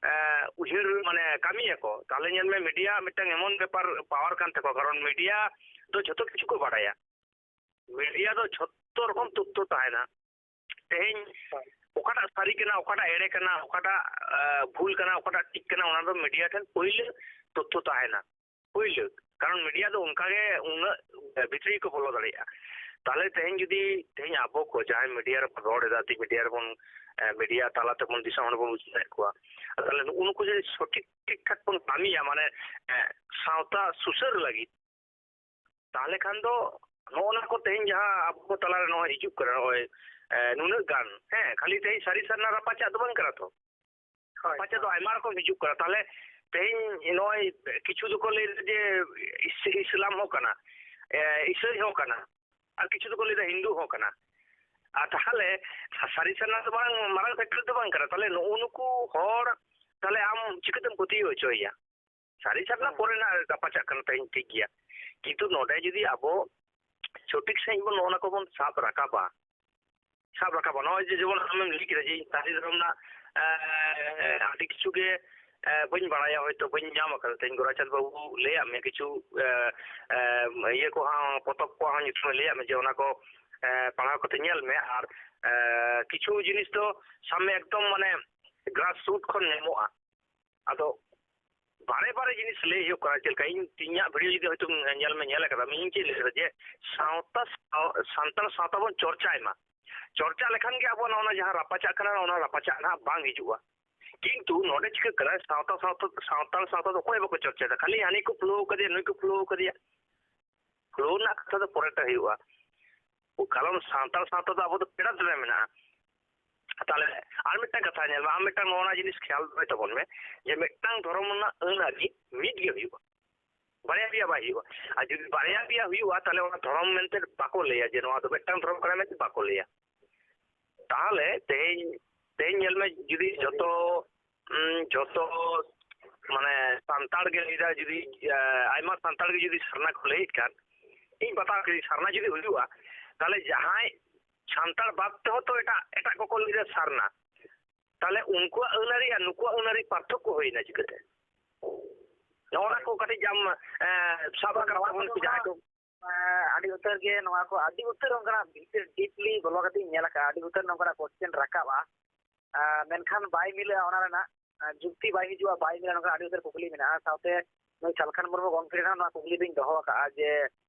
ᱮ, ᱩᱭᱦᱟᱹᱨ, ᱢᱟᱱᱮ, ᱠᱟᱹᱢᱤᱭᱟᱠᱚ, ᱛᱟᱦᱞᱮ ᱧᱮᱞ ᱢᱮ, ᱢᱤᱰᱤᱭᱟ ᱢᱤᱫᱴᱟᱝ ᱮᱢᱚᱱ ᱵᱮᱯᱟᱨ, ᱯᱟᱣᱟᱨ ᱠᱟᱱ ᱛᱟᱠᱚᱣᱟ, ᱠᱟᱨᱚᱱ ᱢᱤᱰᱤᱭᱟ ᱫᱚ ᱡᱷᱚᱛᱚ ᱠᱤᱪᱷᱩ ᱠᱚ ᱵᱟᱲᱟᱭᱟ᱾ ᱢᱤᱰᱤᱭᱟ ᱫᱚ ᱡᱷᱚᱛᱚ ᱨᱚᱠᱚᱢ ᱛᱚᱛᱛᱷᱚ ᱛᱟᱦᱮᱱᱟ᱾ ᱛᱮᱦᱮᱧ ᱚᱠᱟᱴᱟᱜ ᱥᱟᱹᱨᱤ ᱠᱟᱱᱟ, ᱚᱠᱟᱴᱟᱜ ᱮᱲᱮ ᱠᱟᱱᱟ, ᱚᱠᱟᱴᱟᱜ, ᱮ, ᱵᱷᱩᱞ ᱠᱟᱱᱟ, ᱚᱠᱟᱴᱟᱜ ᱴᱷᱤᱠ ᱠᱟᱱᱟ, ᱚᱱᱟ ᱫᱚ ᱢᱤᱰᱤᱭᱟ ᱴᱷᱮᱱ ᱯᱳᱭᱞᱳ ᱛᱚᱛᱛᱷᱚ ᱛᱟᱦᱮᱱᱟ᱾ ᱯᱳᱭᱞᱳ, ᱠᱟᱨᱚᱱ ᱢᱤᱰᱤᱭᱟ ᱫᱚ ᱚᱱᱠᱟ ᱜᱮ ᱩᱱᱟᱹᱜ ᱵᱷᱤᱛᱨᱤ ᱜᱮᱠᱚ ᱵᱚᱞᱚ ᱫᱟᱲᱮᱭᱟᱜᱼᱟ᱾ ᱛᱟᱦᱞᱮ ᱛᱮᱦᱮᱧ ᱡᱩᱫᱤ, ᱛᱮᱦᱮᱧ ᱟᱵᱚ ᱠᱚ ᱡᱟᱦᱟᱸᱭ ᱢᱤᱰᱤᱭᱟ ᱨᱮᱵᱚᱱ ᱨᱚᱲ ᱮᱫᱟ, ᱛᱮᱦᱮᱧ ᱢᱤᱰᱤᱭᱟ ᱨᱮᱵᱚᱱ, ᱮ, ᱢᱤᱰᱤᱭᱟ ᱛᱟᱞᱟ ᱛᱮᱵᱚᱱ ᱫᱤᱥᱚᱢ ᱦᱚᱲ ᱵᱚᱱ ᱵᱩᱡᱷᱟᱹᱣᱮᱫ ᱠᱚᱣᱟ, ᱛᱟᱦᱞᱮ ᱱᱩᱜᱼᱩ ᱱᱩᱠᱩ ᱡᱩᱫᱤ ᱥᱚᱴᱷᱤᱠ ᱴᱷᱤᱠ ᱴᱷᱟᱠ ᱵᱚᱱ ᱠᱟᱹᱢᱤᱭᱟ, ᱢᱟᱱᱮ, ᱮ, ᱥᱟᱶᱛᱟ ᱥᱩᱥᱟᱹᱨ ᱞᱟᱹᱜᱤᱫ, ᱛᱟᱦᱞᱮ ᱠᱷᱟᱱ ᱫᱚ ᱱᱚᱜᱼᱚ ᱱᱟ ᱠᱚ ᱛᱮᱦᱮᱧ ᱡᱟᱦᱟᱸ ᱟᱵᱚ ᱠᱚ ᱛᱟᱞᱟᱨᱮ ᱱᱚᱜᱼᱚᱭ ᱦᱤᱡᱩᱜ ᱠᱟᱱᱟ, ᱱᱚᱜᱼᱚᱭ, ᱮ, ᱱᱩᱱᱟᱹᱜ ᱜᱟᱱ, ᱦᱮᱸ, ᱠᱷᱟᱹᱞᱤ ᱛᱮᱦᱮᱧ ᱥᱟᱹᱨᱤ ᱥᱟᱨᱱᱟ ᱨᱟᱯᱟᱪᱟᱜ ᱫᱚ ᱵᱟᱝ ᱠᱟᱱᱟ ᱛᱚ᱾ ᱦᱳᱭ᱾ ᱨᱟᱯᱟᱪᱟᱜ ᱫᱚ ᱟᱭᱢᱟ ᱨᱚᱠᱚᱢ ᱦᱤᱡᱩᱜ ᱠᱟᱱᱟ᱾ ᱛᱟᱦᱞᱮ ᱛᱮᱦᱮᱧ ᱱᱚᱜᱼᱚᱭ ᱠᱤᱪᱷᱩ ᱫᱚᱠᱚ ᱞᱟᱹᱭ ᱮᱫᱟ ᱡᱮ ᱤᱥ-, ᱤᱥᱞᱟᱢ ᱦᱚᱸ ᱠᱟᱱᱟ, ᱮ, ᱤᱥᱟᱹᱭ ᱦᱚᱸ ᱠᱟᱱᱟ, ᱟᱨ ᱠᱤᱪᱷᱩ ᱫᱚᱠᱚ ᱞᱟᱹᱭ ᱮᱫᱟ ᱦᱤᱱᱫᱩ ᱦᱚᱸ ᱠᱟᱱᱟ᱾ ᱟᱨ ᱛᱟᱦᱞᱮ ᱥᱟ-, ᱥᱟᱹᱨᱤ ᱥᱟᱨᱱᱟ ᱫᱚ ᱢᱟᱨᱟᱝ, ᱢᱟᱨᱟᱝ ᱯᱷᱮᱠᱴᱚᱨ ᱫᱚ ᱵᱟᱝ ᱠᱟᱱᱟ᱾ ᱛᱟᱦᱞᱮ ᱱᱩᱜᱼᱩ ᱱᱩᱠᱩ ᱦᱚᱲ ᱛᱟᱦᱞᱮ ᱟᱢ ᱪᱤᱠᱟᱹᱛᱮᱢ ᱯᱟᱹᱛᱭᱟᱹᱣ ᱦᱚᱪᱚᱭᱮᱭᱟ? ᱥᱟᱹᱨᱤ ᱥᱟᱨᱱᱟ ᱦᱮᱸ᱾ ᱯᱚᱨᱮᱱᱟᱜ ᱨᱟᱯᱟᱪᱟᱜ ᱠᱟᱱᱟ, ᱛᱮᱦᱮᱧ ᱴᱷᱤᱠ ᱜᱮᱭᱟ, ᱠᱤᱱᱛᱩ ᱱᱚᱰᱮ ᱡᱩᱫᱤ ᱟᱵᱚ ᱥᱚᱴᱷᱤᱠ ᱥᱟᱺᱦᱤᱡ ᱵᱚᱱ ᱱᱚᱜᱼᱚ ᱱᱟ ᱠᱚᱵᱚᱱ ᱥᱟᱵ ᱨᱟᱠᱟᱵᱟ, ᱥᱟᱵ ᱨᱟᱠᱟᱵᱟ, ᱱᱚᱜᱼᱚᱭ ᱡᱮ ᱡᱮᱢᱚᱱ ᱟᱢᱮᱢ ᱞᱟᱹᱭ ᱠᱮᱫᱟ ᱡᱮ ᱤᱧ ᱥᱟᱹᱨᱤ ᱫᱷᱚᱨᱚᱢ ᱨᱮᱱᱟᱜ, ᱮᱸ, ᱟᱹᱰᱤ ᱠᱤᱪᱷᱩ ᱜᱮ, ᱮᱸ, ᱵᱟᱹᱧ ᱵᱟᱲᱟᱭᱟ, ᱦᱚᱭᱛᱳ ᱵᱟᱹᱧ ᱧᱟᱢ ᱟᱠᱟᱫᱟ, ᱛᱮᱦᱮᱧ ᱜᱳᱨᱟᱪᱟᱸᱫᱽ ᱵᱟᱹᱵᱩ ᱞᱟᱹᱭᱟᱫ ᱢᱮ ᱠᱤᱪᱷᱩ, ᱮᱸ, ᱮᱸ, ᱤᱭᱟᱹ ᱠᱚᱦᱚᱸ, ᱯᱚᱛᱚᱵ ᱠᱚᱣᱟᱜ ᱦᱚᱸ ᱧᱩᱛᱩᱢᱮ ᱞᱟᱹᱭᱟᱫ ᱢᱮ ᱡᱮ ᱚᱱᱟ ᱠᱚ, ᱮᱸ, ᱯᱟᱲᱦᱟᱣ ᱠᱟᱛᱮ ᱧᱮᱞ ᱢᱮ, ᱟᱨ, ᱮᱸ, ᱠᱤᱪᱷᱩ ᱡᱤᱱᱤᱥ ᱫᱚ ᱥᱟᱵ ᱢᱮ ᱮᱠᱫᱚᱢ ᱢᱟᱱᱮ grassroot ᱠᱷᱚᱱ ᱧᱟᱢᱚᱜᱼᱟ᱾ ᱟᱫᱚ ᱵᱟᱨᱮ ᱵᱟᱨᱮ ᱡᱤᱱᱤᱥ ᱞᱟᱹᱭ ᱦᱩᱭᱩᱜ ᱠᱟᱱᱟ, ᱪᱮᱫ ᱞᱮᱠᱟ ᱤᱧ, ᱤᱧᱟᱹᱜ video ᱡᱩᱫᱤ ᱦᱚᱭᱛᱳ ᱧᱮᱞ ᱢᱮ, ᱧᱮᱞ ᱟᱠᱟᱫᱟ, ᱤᱧ ᱪᱮᱫ ᱤᱧ ᱞᱟᱹᱭ ᱠᱮᱫᱟ ᱡᱮ ᱥᱟᱶᱛᱟ, ᱥᱟᱶ-, ᱥᱟᱱᱛᱟᱲ ᱥᱟᱶᱛᱟ ᱵᱚᱱ ᱪᱚᱨᱪᱟᱭ ᱢᱟ, ᱪᱚᱨᱪᱟ ᱞᱮᱠᱷᱟᱱ ᱜᱮ ᱟᱵᱚ ᱱᱚᱜᱼᱚ ᱱᱟ ᱡᱟᱦᱟᱸ ᱨᱟᱯᱟᱪᱟᱜ ᱠᱟᱱᱟ, ᱚᱱᱟ ᱨᱟᱯᱟᱪᱟᱜ ᱱᱟᱦᱟᱜ ᱵᱟᱝ ᱦᱤᱡᱩᱜᱼᱟ᱾ ᱠᱤᱱᱛᱩ ᱱᱚᱰᱮ ᱪᱤᱠᱟᱹᱜ ᱠᱟᱱᱟ, ᱥᱟᱶᱛᱟ, ᱥᱟᱶᱛᱟ, ᱥᱟᱱᱛᱟᱲ ᱥᱟᱶᱛᱟ ᱫᱚ ᱚᱠᱚᱭ ᱦᱚᱸ ᱵᱟᱠᱚ ᱪᱚᱨᱪᱟᱭᱮᱫᱟ, ᱠᱷᱟᱹᱞᱤ ᱦᱟᱹᱱᱤ ᱠᱚ ᱯᱷᱩᱞᱟᱹᱣ ᱠᱟᱫᱮᱭᱟ, ᱱᱩᱭ ᱠᱚ ᱯᱷᱩᱞᱟᱹᱣ ᱠᱟᱫᱮᱭᱟ᱾ ᱯᱷᱩᱞᱟᱹᱣ ᱨᱮᱱᱟᱜ ᱠᱟᱛᱷᱟ ᱫᱚ ᱯᱚᱨᱮᱛᱮ ᱦᱩᱭᱩᱜᱼᱟ, ᱠᱟᱨᱚᱱ ᱥᱟᱱᱛᱟᱲ ᱥᱟᱶᱛᱟ ᱫᱚ ᱟᱵᱚ ᱫᱚ ᱯᱮᱲᱟ ᱫᱟᱨᱮ ᱢᱮᱱᱟᱜᱼᱟ᱾ ᱛᱟᱦᱞᱮ ᱟᱨ ᱢᱤᱫᱴᱟᱝ ᱠᱟᱛᱷᱟ ᱧᱮᱞ ᱢᱮ, ᱟᱢ ᱢᱤᱫᱴᱟᱝ ᱱᱚᱣᱟ ᱡᱤᱱᱤᱥ ᱠᱷᱮᱭᱟᱞ ᱫᱚᱦᱚᱭ ᱛᱟᱵᱚᱱ ᱢᱮ ᱡᱮ ᱢᱤᱫᱴᱟᱝ ᱫᱷᱚᱨᱚᱢ ᱨᱮᱱᱟᱜ ᱟᱹᱱ ᱟᱹᱨᱤ ᱢᱤᱫ ᱜᱮ ᱦᱩᱭᱩᱜᱼᱟ, ᱵᱟᱨᱭᱟ ᱯᱮᱭᱟ ᱵᱟᱭ ᱦᱩᱭᱩᱜᱼᱟ᱾ ᱟᱨ ᱡᱩᱫᱤ ᱵᱟᱨᱭᱟ ᱯᱮᱭᱟ ᱦᱩᱭᱩᱜᱼᱟ, ᱛᱟᱦᱞᱮ ᱚᱱᱟ ᱫᱷᱚᱨᱚᱢ ᱢᱮᱱᱛᱮ ᱵᱟᱠᱚ ᱞᱟᱹᱭᱟ ᱡᱮ ᱱᱚᱣᱟ ᱫᱚ ᱢᱤᱫᱴᱟᱝ ᱫᱷᱚᱨᱚᱢ ᱠᱟᱱᱟ ᱢᱮᱱᱛᱮ ᱵᱟᱠᱚ ᱞᱟᱹᱭᱟ᱾ ᱛᱟᱦᱞᱮ ᱛᱮᱦᱮᱧ, ᱛᱮᱦᱮᱧ ᱧᱮᱞ ᱢᱮ, ᱡᱩᱫᱤ ᱡᱚᱛᱚ, ᱩᱸ, ᱡᱚᱛᱚ ᱢᱟᱱᱮ ᱥᱟᱱᱛᱟᱲ ᱜᱮ ᱞᱟᱹᱭᱫᱟ, ᱡᱩᱫᱤ, ᱮ, ᱟᱭᱢᱟ ᱥᱟᱱᱛᱟᱲ ᱜᱮ ᱡᱩᱫᱤ ᱥᱟᱨᱱᱟ ᱠᱚ ᱞᱟᱹᱭᱮᱫ ᱠᱷᱟᱱ, ᱤᱧ ᱵᱟᱛᱟᱣ ᱠᱤᱫᱟᱹᱧ ᱥᱟᱨᱱᱟ ᱡᱩᱫᱤ ᱦᱩᱭᱩᱜᱼᱟ, ᱛᱟᱦᱞᱮ ᱡᱟᱦᱟᱸᱭ ᱥᱟᱱᱛᱟᱲ ᱵᱟᱫ ᱛᱮᱦᱚᱸ ᱛᱚ ᱮᱴᱟᱜ, ᱮᱴᱟᱜ ᱠᱚᱠᱚ ᱞᱟᱹᱭᱫᱟ ᱥᱟᱨᱱᱟ᱾ ᱛᱟᱦᱞᱮ ᱩᱱᱠᱩᱣᱟᱜ ᱟᱹᱱ ᱟᱹᱨᱤ ᱟᱨ ᱱᱩᱠᱩᱣᱟᱜ ᱟᱹᱱ ᱟᱹᱨᱤ ᱯᱟᱨᱛᱷᱚᱠᱠᱚ ᱦᱩᱭᱱᱟ ᱪᱤᱠᱟᱹᱛᱮ? ᱱᱚᱜᱼᱚ ᱱᱟ ᱠᱚ ᱠᱟᱹᱴᱤᱡ ᱟᱢ, ᱮ, ᱥᱟᱵ ᱨᱟᱠᱟᱵ ᱛᱟᱵᱚᱱ ᱯᱮ ᱡᱟᱦᱟᱸᱭ ᱠᱚ᱾ ᱮ, ᱟᱹᱰᱤ ᱩᱛᱟᱹᱨ ᱜᱮ ᱱᱚᱣᱟ ᱠᱚ, ᱟᱹᱰᱤ ᱩᱛᱟᱹᱨ ᱚᱱᱠᱟᱱᱟᱜ ᱵᱤᱥᱮᱥ deeply ᱵᱚᱞᱚ ᱠᱟᱛᱮᱧ ᱧᱮᱞ ᱟᱠᱟᱫᱼᱟ, ᱟᱹᱰᱤ ᱩᱛᱟᱹᱨ ᱱᱚᱝᱠᱟᱱᱟᱜ question ᱨᱟᱠᱟᱵᱼᱟ᱾ ᱮ, ᱢᱮᱱᱠᱷᱟᱱ ᱵᱟᱭ ᱢᱤᱞᱟᱹᱜᱼᱟ ᱚᱱᱟ ᱨᱮᱱᱟᱜ, ᱮ, ᱡᱩᱠᱛᱤ ᱵᱟᱭ ᱦᱤᱡᱩᱜᱼᱟ, ᱵᱟᱭ ᱢᱤᱞᱟᱹᱜᱼᱟ, ᱱᱚᱝᱠᱟᱱᱟᱜ ᱟᱹᱰᱤ ᱩᱛᱟᱹᱨ ᱠᱩᱠᱞᱤ ᱢᱮᱱᱟᱜᱼᱟ᱾ ᱥᱟᱶᱛᱮ ᱱᱩᱭ ᱥᱟᱞᱠᱷᱟᱱ ᱢᱩᱨᱢᱩ ᱜᱚᱢᱠᱮ ᱴᱷᱮᱱ ᱦᱚᱸ ᱱᱚᱣᱟ ᱠᱩᱠᱞᱤ ᱫᱚᱧ ᱫᱚᱦᱚ ᱟᱠᱟᱫᱼᱟ ᱡᱮ